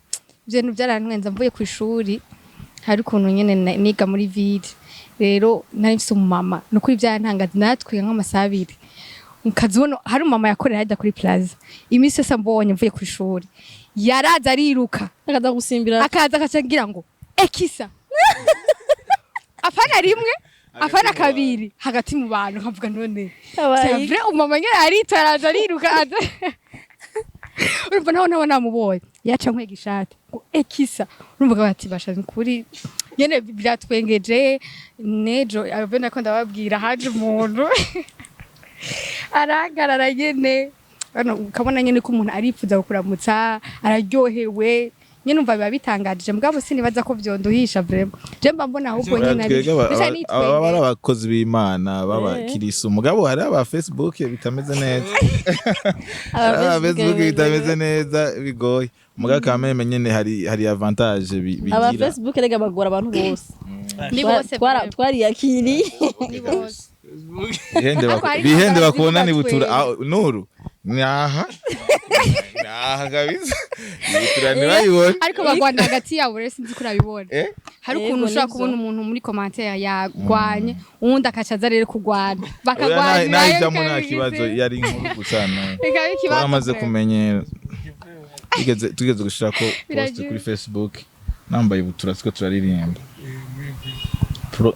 ibyo bintu byarantwenza. Mvuye ku ishuri, hari ukuntu nyene niga muri ville, rero nari mfise umumama, ni ukuri byarantangaza, natwiga nk'amasaha 2 ukazibona. Hari umumama yakorera hajya kuri plaza, iminsi yose ambonye mvuye ku ishuri yaraza ariruka, akaza gusimbira, akaza akaca ngira ngo ekisa, apana rimwe, apana kabiri, hagati mu bantu. Nkavuga none Abaye c'est vrai, umumama nyene aritora, araza ariruka, aza. Urumva naho namubonye yaca nkwega ishati ngo ekisa. Urumva bati basha kuri nyene biratwengeje. Nejo abe nako ndababwira, haje umuntu arahagarara nyene hano, ukabona nyene ko umuntu aripfuza kukuramutsa, araryohewe nyene. Umva biba bitangaje, mugabo sinibaza ko vyonduhisha vraiment. Je mba mbona ahubwo nyene ari Twebwe bisa aba ari nitwenge. abakozi b'Imana b'abakirisu, mugabo hari aba Facebook bitameze neza. Aba Facebook bitameze neza, bigoye, mugabo kameme nyene hari avantage aba bigira. Facebook rega bagora abantu bose. Ni bose vraiment. Twariyakiriye. Ni bose. Bihende Ariko hari bihende n'abazi bakubona ni butura. batwenga. Ah, nuru naha naha kabisa, butura ntibayibone. Ariko bagwana hagati yabo rero, sinzi ko urabibona. Eh? Hari Yego, ukuntu ushobora nivyo. kubona umuntu muri commentaire yagwanye, uwundi akaca aza rero kugwana, bakagwanira. Nahijamo nta kibazo, yari inkuru gusa Bikaba ikibazo twaramaze pe. kumenyera. Tugeze gushirako post Biragiye. kuri Facebook nambaye ibutura siko turaririmba.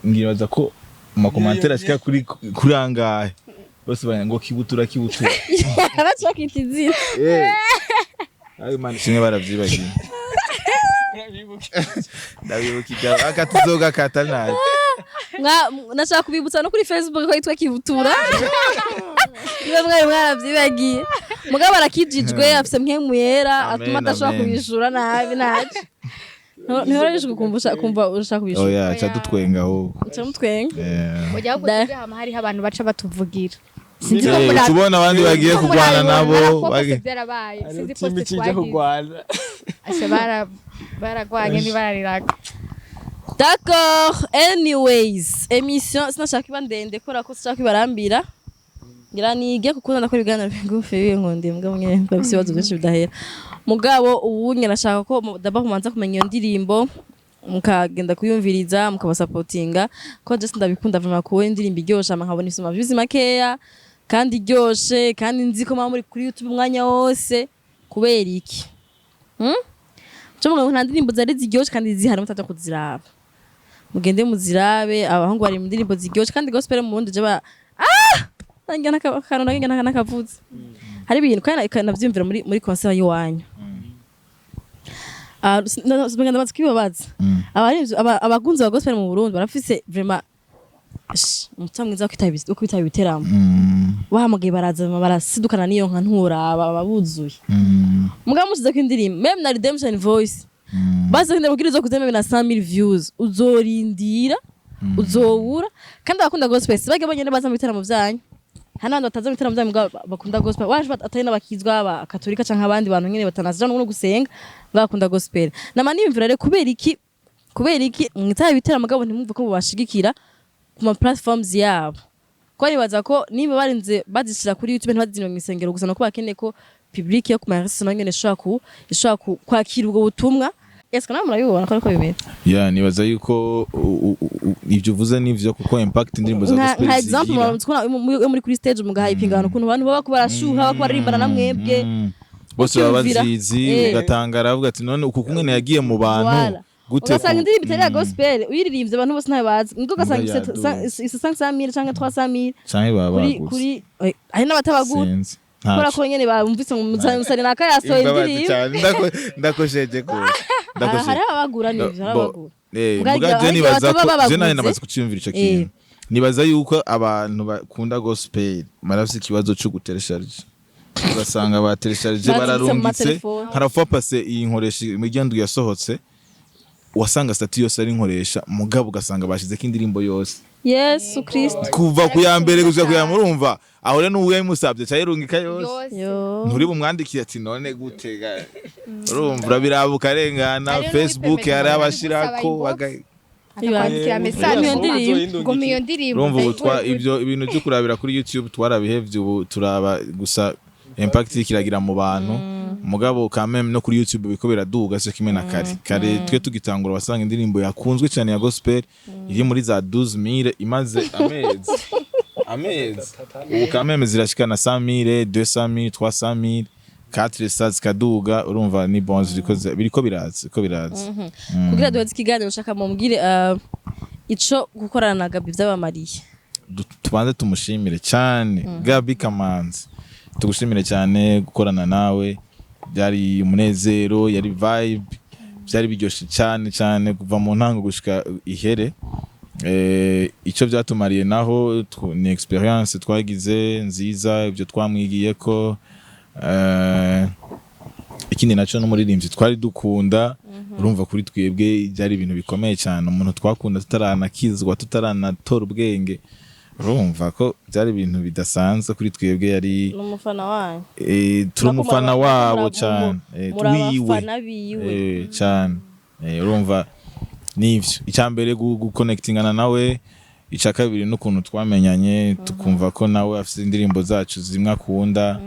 Ngibaza ko mu ma commentaires ashika kuri angahe bose banya ngo kibutura, kibutura. Baca bakita izina. Eh. Ayo man kimwe baravyibagiye, ndabibuka ibya akatuzoga kata nabi. Nashaka kubibutsa no kuri Facebook ko yitwa Kibutura, niba mwari mwaravyibagiye. Mugabo arakijijwe, afise mpwemu yera Amen, atuma adashobora amen. kubishura nabi. Naco ntihorejwe kumva ushaka kubishura. Oya, ca dutwenga ahubwo. Uca mutwenga. Eh. Oya, ahubwo twebwe hama hariho abantu baca batuvugira. Sinzi ko Eh, tubona abandi bagiye ko kurwana nabo murabibona, byarabaye. Sinzi timu poste ikijya twagize. kurwana. Asha baragwanye ntibarariraga. D'accord. Anyways, émission sinashaka iba ndende kubera ko sinashaka ibarambira. Ngira nige kuko ndakora ibiganiro bigufi binkundiye, mugabo nyene bafise ibibazo byinshi bidahera. Mugabo ubu nyene nashaka ko d'abord mubanza kumenya iyo ndirimbo, mukagenda kuyumviriza, mukabasapotinga, ko just ndabikunda vraiment kuba indirimbo iryoshe, hama nkabona isoma views makeya kandi iryoshe, kandi nzi ko muba muri kuri YouTube umwanya wose. Kubera iki? Hmm? Cyo muvuga ngo nta ndirimbo zari ziryoshe kandi zihari, mutaja kuziraba. Mugende muzirabe, abahungu bari mu ndirimbo ziryoshe kandi gospel mu Burundi je ba nanjye n'akantu nanjye n'akavuze. Hari ibintu kandi navyiyumvira muri concert y'iwanyu. Ah, ndabaza kwibabaza. Abakunzi ba gospel mu Burundi barafise vraiment umutima mwiza wo kwitaba ibiteramo. Bahamagaye baraza, barasidukana n'iyo nka nturaba baba buzuye. Mugabo mushizeko indirimbo même na Redemption Voice, baze ndabwira izo kuzema na 100,000 views, uzorindira uzowura. Kandi abakunda gospel si bage bonyene baza mu bitaramo vyanyu, hari n'abandi bataza mu bitaramo vyanyu mugabo bakunda gospel, waje atari n'abakizwa ba katolika canke abandi bantu nyene batanaza no gusenga bakunda gospel. Nama niyumvira rero kubera iki mwitaba ibiteramo mugabo ntimwumve ko mubashigikira ku ma platforms yabo, ko nibaza ko niba barinze bazishira kuri YouTube ntibazizine mu isengero gusa, nuko bakeneye ko public yo ku ma réseaux nayo nyene ishobora kwakira ubwo butumwa. Ese nawe murabibona ko ariko bimeze? Ya, nibaza yuko ivyo uvuze nivyo, kuko impact indirimbo za gospel Nka example, zigira. murabona yo muri kuri stage mugahayipinga abantu, ukuntu abantu baba ko barashuha, baba ko bararimbana na mwebwe. Bose baba ucyumvira. bazizi. Ugatangara avuga ati none uku kumwe yagiye mu bantu Voilà. gute? Ugasanga indirimbo itari iya gospel uyiririmbye abantu bose ntayo bazi, niko ugasanga Mbwa ifise yaduze. ifise 500,000 canke 300,000 canke baba kuri baguze. Kuri hari n'abatabagura Sinzi. kubera Ntaco. ko nyene bumvise ngo umusani naka yasohoye Imbabazi indirimbo. cyane, ndakosheje ko ndakosheje. Hari abagura, nivyo, hari Bo, abagura. Muga je Hari igihe nibaza bataba ko je babaguze. nari namaze kuciyumvira ico kintu. Nibaza yuko abantu bakunda gospel barafise ikibazo co guteresharije, ugasanga bateresharije, Bazibitse mu bararungitse. matelefone. Harafa pase iyi nkoresha imiryango yasohotse, wasanga statut yose ari nkoresha, mugabo ugasanga bashizeko indirimbo yose. Yesu Kristo. Kuva ku ya mbere gushika ku ya, murumva aho rero n'uwo yabimusabye aca yirungika yose. Yose. Yo. Nturi bumwandikire ati none gute ga? Urumva urabiraba ukarengana. Hariho Facebook n'uwipemeza hari ngo abashirako arigusaba akakwandikira message Iyo ndirimbo. ngo iyo ndirimbo. Urumva ubu ndayikora. Ibyo ibintu byo kurabira kuri YouTube twarabihevye, ubu turaba gusa impact kiragira mu bantu. Mugabo quand même no kuri YouTube biko biraduga, cyo kimwe na kare kare. Twe tugitangura wasanga indirimbo yakunzwe cyane ya gospel iri muri za 12,000 imaze amezi. Ubu quand même zirashika na 100,000, 200,000, 300,000, 400 zikaduga. Urumva ni bon, ziriko biriko biraza, biriko biraza. Kugira duheze ikiganiro, ushaka mumbwire ico gukorana na Gabi vyabamariye. Tubanze tumushimire cyane Gabi Kamanzi, tugushimire cyane. Gukorana nawe byari umunezero, yari vibe, byari biryoshye cyane cyane kuva mu ntango gushika ihere. Icyo byatumariye naho ni experience twagize nziza, ibyo twamwigiye ko. Ikindi naco n'umuririmbyi twari dukunda, urumva kuri twebwe byari ibintu bikomeye cyane, umuntu twakunda tutaranakizwa, tutaranatora ubwenge. Urumva ko byari ibintu bidasanzwe kuri twebwe, yari N'umufana wanyu. Turi umufana wabo cyane, Muri wiwe. abafana biwe. Cyane. Urumva nivyo icya mbere, guconnectingana nawe. Icya kabiri n'ukuntu twamenyanye, tukumva ko nawe afite indirimbo zacu zimwe akunda.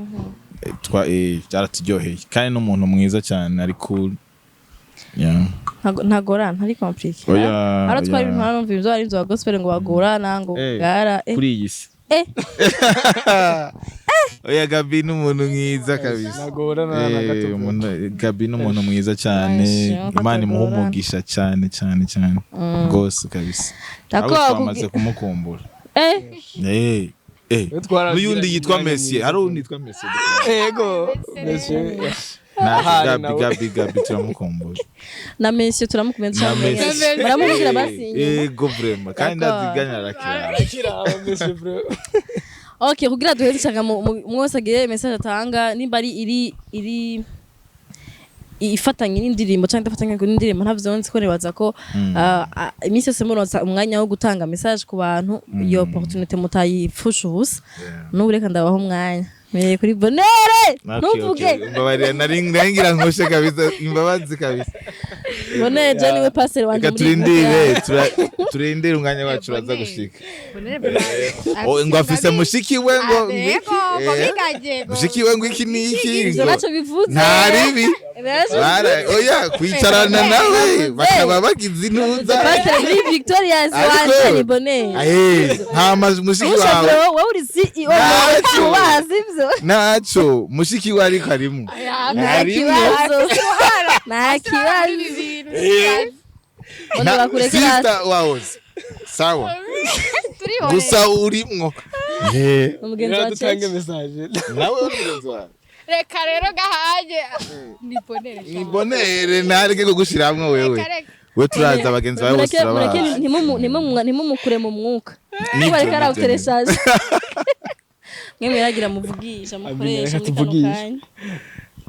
Byaraturyoheye kandi n'umuntu mwiza cyane, ari cool, yeah. Ntagorana, ntari compliqué. Oya, Ara twari oya. ibintu numva ibyo ari ibyo gospel ngo bagorana ngo gara. Kuri iyi si. Oya, Gabi ni umuntu mwiza kabisa. Nagorana na gato. Gabi ni umuntu mwiza cyane. Nice, Imana imuha atagorana. umugisha cyane cyane cyane rwose kabisa. D'accord. Ahubwo twamaze kumukumbura. We twarabwiranye N'uyundi yitwa imyanya Messi, myiza. hari uwundi yitwa Messi. Ego, monsieur. Na Ahari Gabi. nawe. Gabi, Gabi turamukumbura. Na Messi turamukumbuye Na cyane. Messi. Muramubwira basi inyuma. Ego vraiment, kandi D'accord. ndaziganya arakira. Arakira monsieur bro. Okay, kugira duheze, nshaka mwese agire message atanga, nimba ari iri ifatanye n'indirimbo cyangwa idafatanye n'indirimbo, ntavyo nzi, ko nibaza ko iminsi yose muronsa umwanya wo gutanga message ku bantu, iyo opportunité mutayipfusha ubusa. N'ubu reka ndabaho umwanya. Mpereye kuri Bonere. Okay, ntuvuge. okay. Mbabarira, nari ngira nkoshe kabisa, imbabazi kabisa. Bonere je niwe pasteur wanje Reka muri turindire, turindire umwanya wacu uraza gushika. Oh, ngo afise mushiki we ngo mushiki we ngo iki n'iki Ivyo ngo naco bivuze. Nta ribi. Naco Oya, kwicarana nawe bakaba bagize intuza. Pasteur muri Victoria's Ariko- wanje ni Bonere. Aye, nta mazu mushiki Ushavure wawe. wowe uri CEO. Naco. Ubazi ivyo. Naco mushiki we ariko arimo. Nta Harimo. kibazo, nta kibazo. Bone bakurekera. Sister wawoze sawa gusa urimwo. Umugenzi wa Dutange Cece. message. Nawe uri mugenzi wawe. Reka rero gahage ni Bonere. Nibonere ntareke kugushiramwo wewe. Reka, reka. We turaza abagenzi bawe bose. Mureke mureke. Turabazi. Ntimumukure mu mwuka. Nibyo, bareka nibyo, arawutereshaje mwe mwiragira muvugisha mukoresha Reka muri kano tuvugishe. kanya.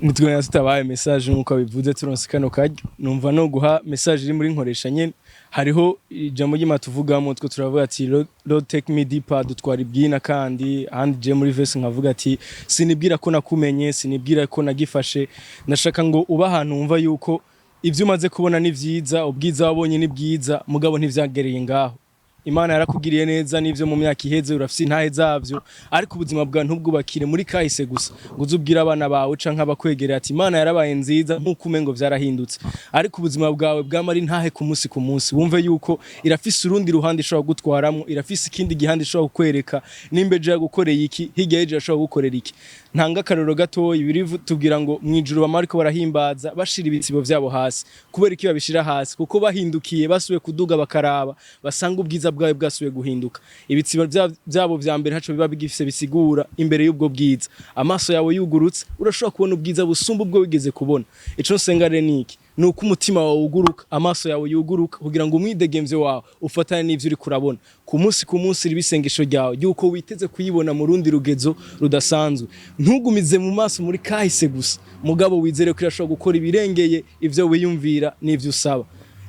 Nitwe tutabaye message nkuko abivuze, turonse kano karyo, numva no guha message iri muri nkoresha nyene. Hariho ijambo ry'Imana tuvugamo, two turavuga ati "Lord, Lord, take me deeper", dutwara ibwina. Kandi ahandi je muri verse nkavuga ati sinibwira ko nakumenye, sinibwira ko nagifashe. Ndashaka ngo uba ahantu wumva yuko ibyo umaze kubona ni vyiza, ubwiza wabonye ni bwiza, mugabo ntivyagereye ngaho. Imana yarakugiriye neza n'ivyo mu myaka iheze, urafise intahe zavyo, ariko ubuzima bwawe ntubwubakire muri kahise gusa, ngo uze ubwire abana bawe canke abakwegereye ati Imana yarabaye nziza, nk'uko umengo vyarahindutse. Ariko ubuzima bwawe bwama ari ntahe ku munsi ku munsi, wumve yuko irafise urundi ruhande ishobora gutwaramwo, irafise ikindi gihande ishobora kukwereka. Nimba ejo yagukoreye iki, hirya y'ejo irashobora gukorera iki. Ntanga akarorero gatoyi: biri tubwira ngo mw'ijuru bama bariko barahimbaza bashira ibitsibo vyabo hasi. Kubera iki babishira hasi? Kuko bahindukiye basubiye kuduga bakaraba, basanga ubwiza bwawe bwasubiye guhinduka. Ibitsibo vyabo vya mbere haco biba bigifise bisigura imbere y'ubwo bwiza. Amaso yawe yugurutse, urashobora kubona ubwiza busumba ubwo wigeze kubona. Ico nsenga rero ni iki? Ni uko umutima wawe wuguruka, amaso yawe yuguruka, kugira ngo umwidegemvyo wawe ufatane n'ivyo uriko urabona ku munsi ku munsi. Riba isengesho ryawe yuko witeze kuyibona mu rundi rugezo rudasanzwe. Ntugumize mu maso muri kahise gusa, mugabo wizere ko irashobora gukora ibirengeye ivyo wiyumvira n'ivyo usaba.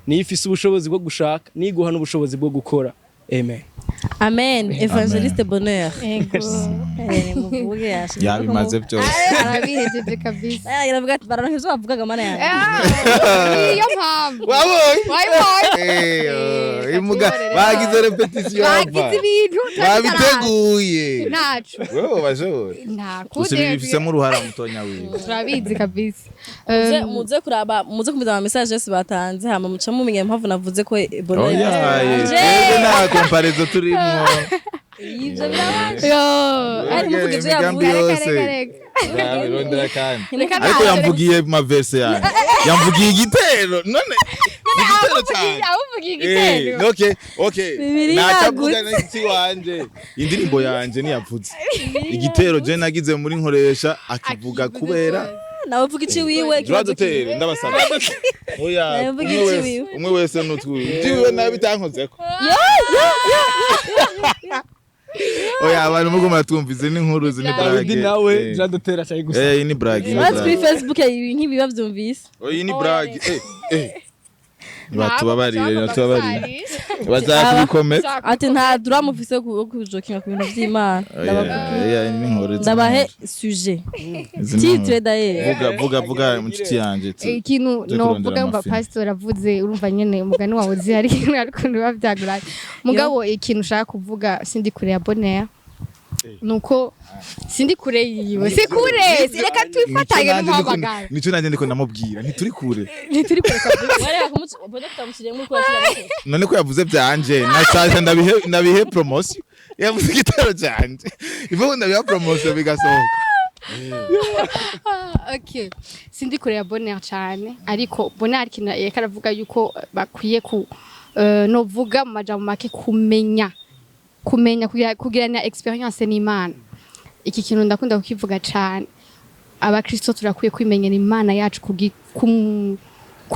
Niyo ifise ubushobozi bwo gushaka, niyo iguha n'ubushobozi bwo gukora. Amen. Amen. Évangéliste Bonheur. Ego. Muvuge yashize. Yabimaze byose. Arabihejeje kabisa. Aravuga ati bararonka ivyo bavugaga, mana yanjye. Ah, niyo mpamvu. Wabonye? Wabonye? Imuga bagize répétition. Bagize ibintu. Babiteguye. Ntacu. Wewe bashobora Nta Gusa ibi bifisemo uruhara mutonya wiwe. Turabizi kabisa. Muze kuraba, muze kumviza ama message yose batanze, hama muca mumenya impamvu navuze ko Bonheur. Oya. Je! Twebwe nta comparaison turimo. Ivyo birabaje. Yo. Ari muvuga ivyo Imigambi yavuze. yose. Reka, reka. Nzabirondera kandi. Reka. Ariko yamvugiye ma verse yanjye, yamvugiye igitero, none igitero cyane. Awuvugiye igitero. Okay. Bibiri. Nacavuga. Yagutse. N'igiti wanje, indirimbo yanje ntiyavuze igitero je nagize muri nkoresha akivuga Akivuze kubera cyose. Nawe uvuga iki wiwe? Droit d'auteur, ndabasaba, oya. Nawe uvuga Umwe iki wese wiwe? Umwe wese n'utwiwe, ibyiwiwe nawe bitankozeko. Oya, abantu muguma twumva izi ni inkuru, izi ni Dawidi blague. nawe droit d'auteur acaye gusa. Iyi ni blague, ni Bazi kuri blague. Facebook ibi nk'ibi bavyumvise. Oya, iyi ni blague. Batubabarire, batubabarire, bazakubikomeza. Ati nta droit mufise yo kujokinga ku bintu vy'Imana. Oya, ni inkuru izi ni Ndabahe inkuru. sujet. Izi ni Titre inkuru. d'ailleurs. Vuga, vuga, vuga, inshuti yanjye. Ikintu Tujye novuga kurondera ngo amafi. Pastor avuze, urumva nyene umugani wawe uzi hari ikintu ariko biba byaguranye, mugabo ikintu ushaka kuvuga, sindi kure ya Bonheur, nuko sindi kure yiwe, si kure, si reka twifatanye n'umuhamagaro. Nicyo nanjye ndiko ndamubwira, ntituri kure. Ntituri kure kabisa. Wareka kumuca Bonheur, tutamushyiriyemo uko yakira. None ko yavuze byanje, nashaje ndabihe promotion. Yavuze igitero cyanje, ivuga ndabiha promotion bigasohoka. Okay, sindi kure ya Bonheur cyane, ariko Bonheur ikintu yariko aravuga yuko bakwiye ku novuga mu majambo make kumenya kugirana expérience n'Imana. Iki kintu ndakunda kukivuga cyane: abakristo turakwiye kwimenyera Imana yacu ku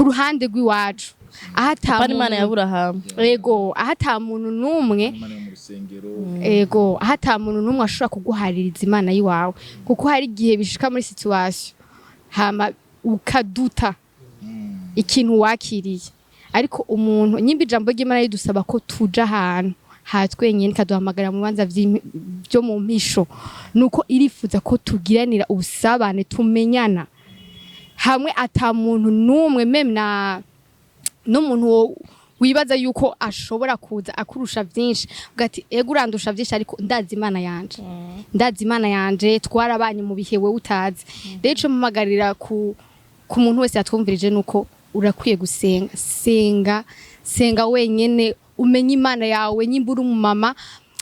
ruhande rw'iwacu, aho ata Apana Imana ya muntu- Aburahamu. Ego, aho ata muntu n'umwe. Imana yo mu rusengero. Ego, aho ata muntu n'umwe ashobora kuguhaririza Imana y'iwawe, kuko hari igihe bishika muri situation hama ukaduta ikintu wakiriye. Ariko umuntu nyimba ijambo ry'Imana ridusaba ko tuja ahantu ha twenyine, ikaduhamagara mu bibanza byo mu mpisho, nuko irifuza ko tugiranira ubusabane, tumenyana hamwe ata muntu n'umwe, même na n'umuntu wibaza yuko ashobora kuza akurusha byinshi, uvuga ati: "Ego, urandusha byinshi, ariko ndazi Imana yanje, ndazi Imana yanje, twarabanye mu bihe wewe utazi." Rero ico mpamagarira ku muntu wese yatwumvirije nuko urakwiye gusenga. Senga, senga wenyene, umenye Imana yawe. Nyimba uri umumama,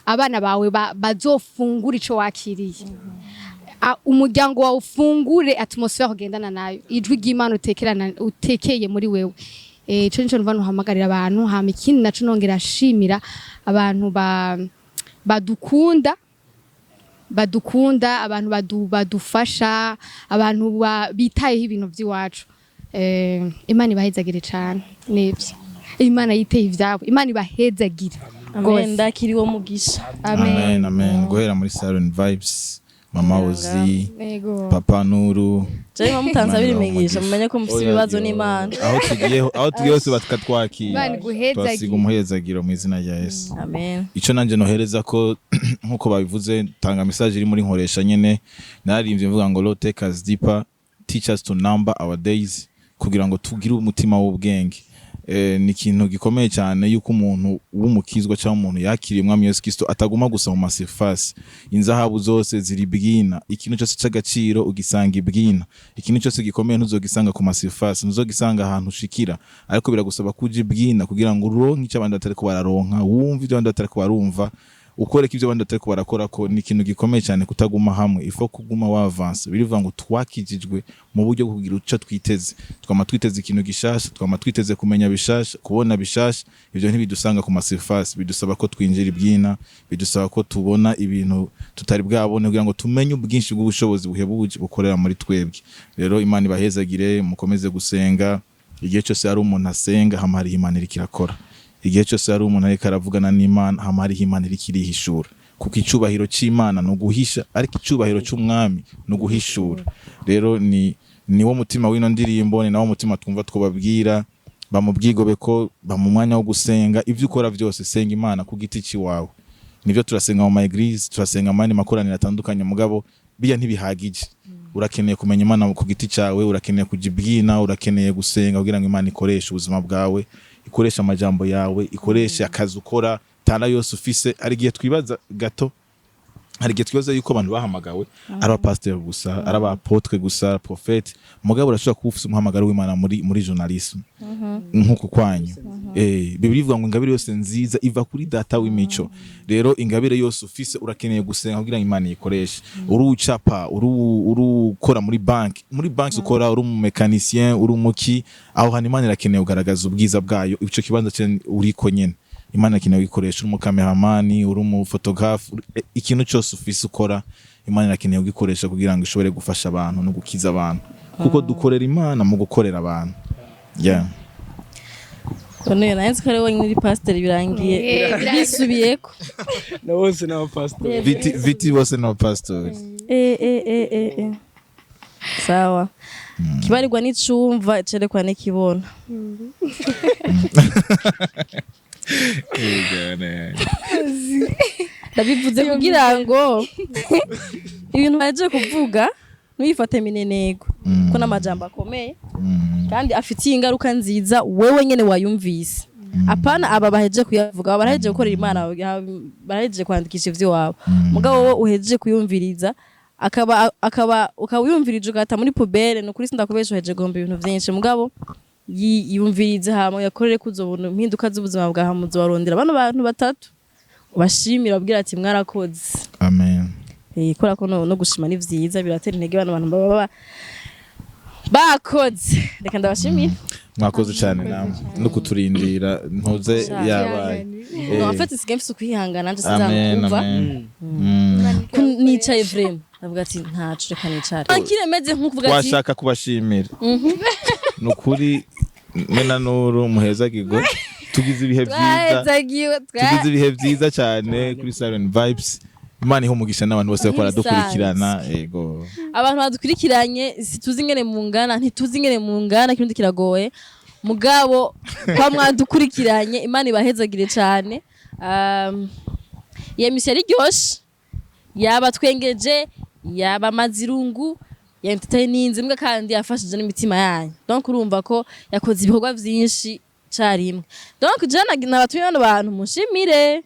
abana bawe bazofungura ico wakiriye, umuryango wawe ufungure atmosphere ugendana nayo, ijwi ry'Imana utekerana utekeye muri wewe. Ico nico numva nuhamagarira abantu. Hama ikindi naco nongera ashimira abantu badukunda, abantu badufasha, abantu bitayeho ibintu vy'iwacu. Imana ibahezagire cane. Nivyo, Imana yiteye ivyabo, Imana ibahezagire. Amen, ndakiriwe mugisha. Amen, amen. Guhera muri Siren Vibes, Mama Ozi, Ego. Papa Nuru. Jewe mutanze abiri Imana imigisha, ibahe. mumenye ko mufite Oya, ibibazo yo. n'Imana. Aho tugiye hose bakatwakira. Imana iguhezagire. Twasiga umuhezagiro mu izina rya Yesu. Amen. Ico nanje nohereza ko nkuko babivuze, tanga message iri muri nkoresha nyene. Naririmbye mvuga ngo: "Lord, take us deeper, teach us to number our days," kugira ngo tugire umutima w'ubwenge. Ni ikintu gikomeye cyane yuko umuntu w'umukizwa cyangwa umuntu yakiriye Umwami Yesu Kristo ataguma gusa mu ma surface. Inzahabu zose ziri bwina, ikintu cyose cy'agaciro ugisanga ibwina, ikintu cyose gikomeye ntuzogisanga ku ma surface, ntuzogisanga ahantu ushikira, ariko biragusaba kuja ibwina kugira ngo uronke icyo abandi batariko bararonka, wumve ibyo abandi batariko barumva, ukoreka ibyo abandi batariko barakora. Ko ni ikintu gikomeye cyane kutaguma hamwe, ifo kuguma wavanse. Birivuga ngo twakijijwe mu buryo bwo kugira ico twiteze. Twama twiteze ikintu gishasha, twama twiteze kumenya bishasha, kubona bishasha. Ibyo ntibidusanga ku ma surface, bidusaba ko twinjira ibyina, bidusaba ko tubona ibintu tutari bwabone kugira ngo tumenye ubwinshi bw'ubushobozi buhebuje bukorera muri twebwe. Rero Imana ibahezagire, mukomeze gusenga. Igihe cyose hari umuntu asenga, hama hariho Imana iriko irakora. Igihe cyose hari umuntu ariko aravugana n'Imana, hama hariho Imana iriko irihishura, kuko icubahiro c'Imana ni uguhisha, ariko icubahiro c'umwami ni uguhishura. Rero ni niwo mutima w'ino ndirimbo, ni nawo mutima twumva twobabwira. Ba mu bwigobeko, ba mu mwanya wo gusenga. Ivyo ukora byose, senga Imana ku giti ciwawe. Nivyo, turasenga mu ma église, turasenga mu yandi makoraniro atandukanye, mugabo biya ntibihagije. Urakeneye kumenya Imana ku giti cyawe, urakeneye kujya ibwina, urakeneye gusenga kugira ngo Imana ikoreshe ubuzima bwawe, ikoreshe amajambo yawe, ikoreshe akazi ukora, tara yose ufise. Hari igihe twibaza gato, hari igihe twibaza yuko abantu bahamagawe ari abapasiteri gusa, ari aba apôtre gusa, prophète. Mugabo urashobora kuba ufise umuhamagaro w'Imana muri journalisme nk'uku kwanyu. Bibiliya ivuga ngo ingabire yose nziza iva kuri Data w'imico. Rero ingabire yose ufise, urakeneye gusenga kugira ngo Imana iyikoreshe. Uri ucapa, uri ukora muri banki ukora, uri umu mécanicien, uri umuki, aho hantu Imana irakeneye kugaragaza ubwiza bwayo. Ico kibanza uriko nyene, Imana irakeneye kugikoresha. Uri umu cameraman, uri umu photographe, ikintu cyose ufise ukora, Imana irakeneye kugikoresha kugira ngo ishobore gufasha abantu no gukiza abantu, kuko dukorera Imana mu gukorera abantu, yeah. None nanjye ko ari wenyine uri pasiteri, birangiye bisubiyeko. Na bose ni abapasitori. Viti viti, bose ni abapasitori. Sawa, kibarirwa n'icumva cerekwa n'ikibona. Ndabivuze kugira ngo ibintu baje kuvuga ntuyifate minenego, ko n'amajambo akomeye kandi afitiye ingaruka nziza wewe nyene wayumvise, apana aba bahejeje kuyavuga. Aba barahejeje gukorera Imana, barahejeje kwandikisha ivy'iwabo. Mugabo wowe uhejeje kuyumviriza, akaba ukaba uyumvirije ugata muri poubelle, ni ukuri sindakubesha, uhejeje guhomba ibintu vyinshi. Mugabo yumvirize hama yakorere kuzobona impinduka z'ubuzima bwawe. Hama uzobarondera bano bantu batatu, ubashimira, ubabwira ati: "Mwarakoze." Amen. Kubera ko no gushima ni vyiza, biratera intege bano bantu baba bakoze. Reka ndabashimire. Mwakoze cyane namwe no kuturindira ntuze yabaye. No, en fait isigaye mfise ukwihangana nanje. Amen. Sinzakumva. Amen. Ko nicaye vraiment, ndavuga ati: "Ntaco, reka nicare." Akire meze nk'ukuvuga ati Twashaka kubashimira ni ukuri, mwe na Nuru muhezagirwe. Tugize ibihe byiza. Twahezagiwe. Tugize ibihe byiza cyane kuri Siren Vibes. Imana ihe umugisha n'abantu bose bariko baradukurikirana, yego. Abantu badukurikiranye, situzi ingene mungana, ntituzi ingene mungana, kirundi kiragoye, mugabo kwa mwadukurikiranye, Imana ibahezagire cyane. Iyo misi yari iryoshe, yaba twengeje, yaba amazirungu ya entertaining mbwa, kandi yafashije n'imitima yanyu. Donc urumva ko yakoze ibikorwa vyinshi carimwe. Donc je nabatumye bano bantu mushimire.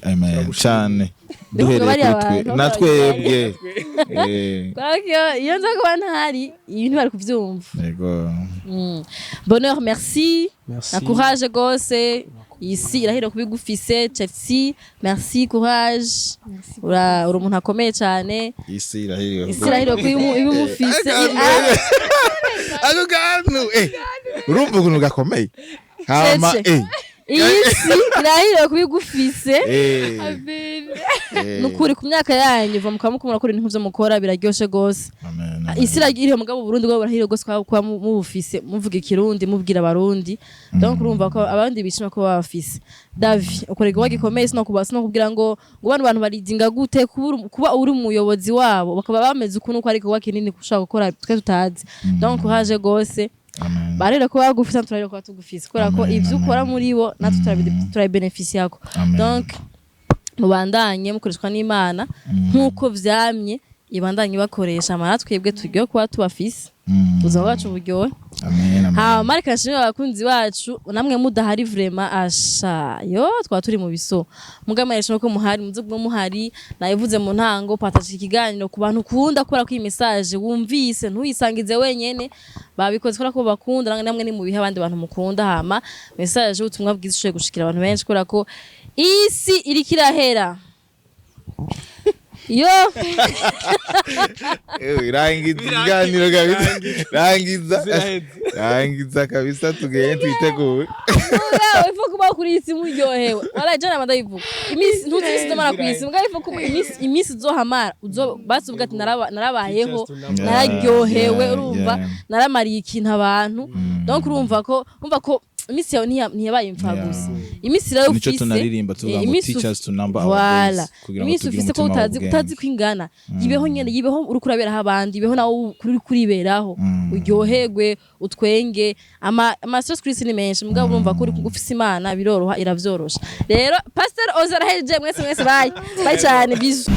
Amen cyane. Ndavuga Duhereye bariya kuri twe bantu, na twebwe. Kubera ko iyo nza kuba ntahari, ibintu bari kuvyumva. Yego. Bonheur, merci. Merci. Na courage gose, isi irahira kubigufise. Chelsea, merci, courage. Ura umuntu akomeye cyane. Isi irahiriwe. Isi irahira kuba ibimufise. Ako kantu, urumva ukuntu gakomeye hama. Cece. Iyi si irahira kuba igufise. Nukuri ku myaka yanyu va mukaba muko murakora ibintu vyo mukora, biraryoshe gose. Amen, amen. Isi irahiriwe, mugabo Burundi bwo burahiriwe gose kuba mubufise, muvuga ikirundi, mubwira abarundi. Donc urumva ko abandi bishima ko baba bafise. Davi, ukora igikorwa gikomeye. Sinokubwira ngo bano bantu baridinga gute, kuba uri umuyobozi wabo bakaba bameze ukuntu uko ari igikorwa kinini ushobora gukora twe tutazi. Donc courage gose. Amen. Barera kuba bagufise, turarira kuba tugufise, kubera ko Amen, ivyo ukora amen. muri bo natwe turabibenefisiyako. Amen. Donc mubandanye mukoreshwa n'Imana nk'uko vyamye, ibandanye bakoresha amara twebwe turyohe kuba tubafise. Ubuzima bwacu buryohe. Amen, amen. Hama reka nshimire abakunzi bacu. Namwe mudahari, vraiment, asha yo twaba turi mu biso. Mugamwe ko muhari, muze kuba muhari. Nabivuze mu ntango, partage ikiganiro ku bantu ukunda, kubera ko iyi message wumvise ntuyisangize wenyene. Babikoze kubera ko bakunda, namwe ni mu bihe abandi bantu mukunda. Hama message y'ubutumwa bwiza ishoboye gushikira abantu benshi, kubera ko isi iriko irahera yo. Rangiza ikiganiro kabisa, rangiza. Ziraheze. Rangiza kabisa, tugende twitegure. Mugabo ifo kuba kuri iyi si muryohewe. Wala jana madayivuga iminsi, ntuzi iminsi uzomara ku isi, mugabo ifo kuba iminsi uzohamara uzo basi uvuga ati: "Narabayeho, nararyohewe." Urumva, naramariye ikintu abantu. Donc urumva ko Iminsi yawe ntiyabaye imfagusa. Iminsi rero Nico ufise, tunaririmba, tuvuga ngo iminsi "Teach us to number our Voilà. days", kugira ngo Iminsi tugire ufise ko umutima utazi w'ubwenge. utazi ko ingana, yibeho nyene, yibeho uriko uraberaho abandi, yibeho nawe uri kuriberaho, uryoherwe, utwenge. Ama stress kuri isi ni menshi, mugabo urumva ko uri ufise Imana, biroroha, iravyorosha. Rero Pastor Oza arahejeje. Mwese mwese, bye bye cyane, bisous.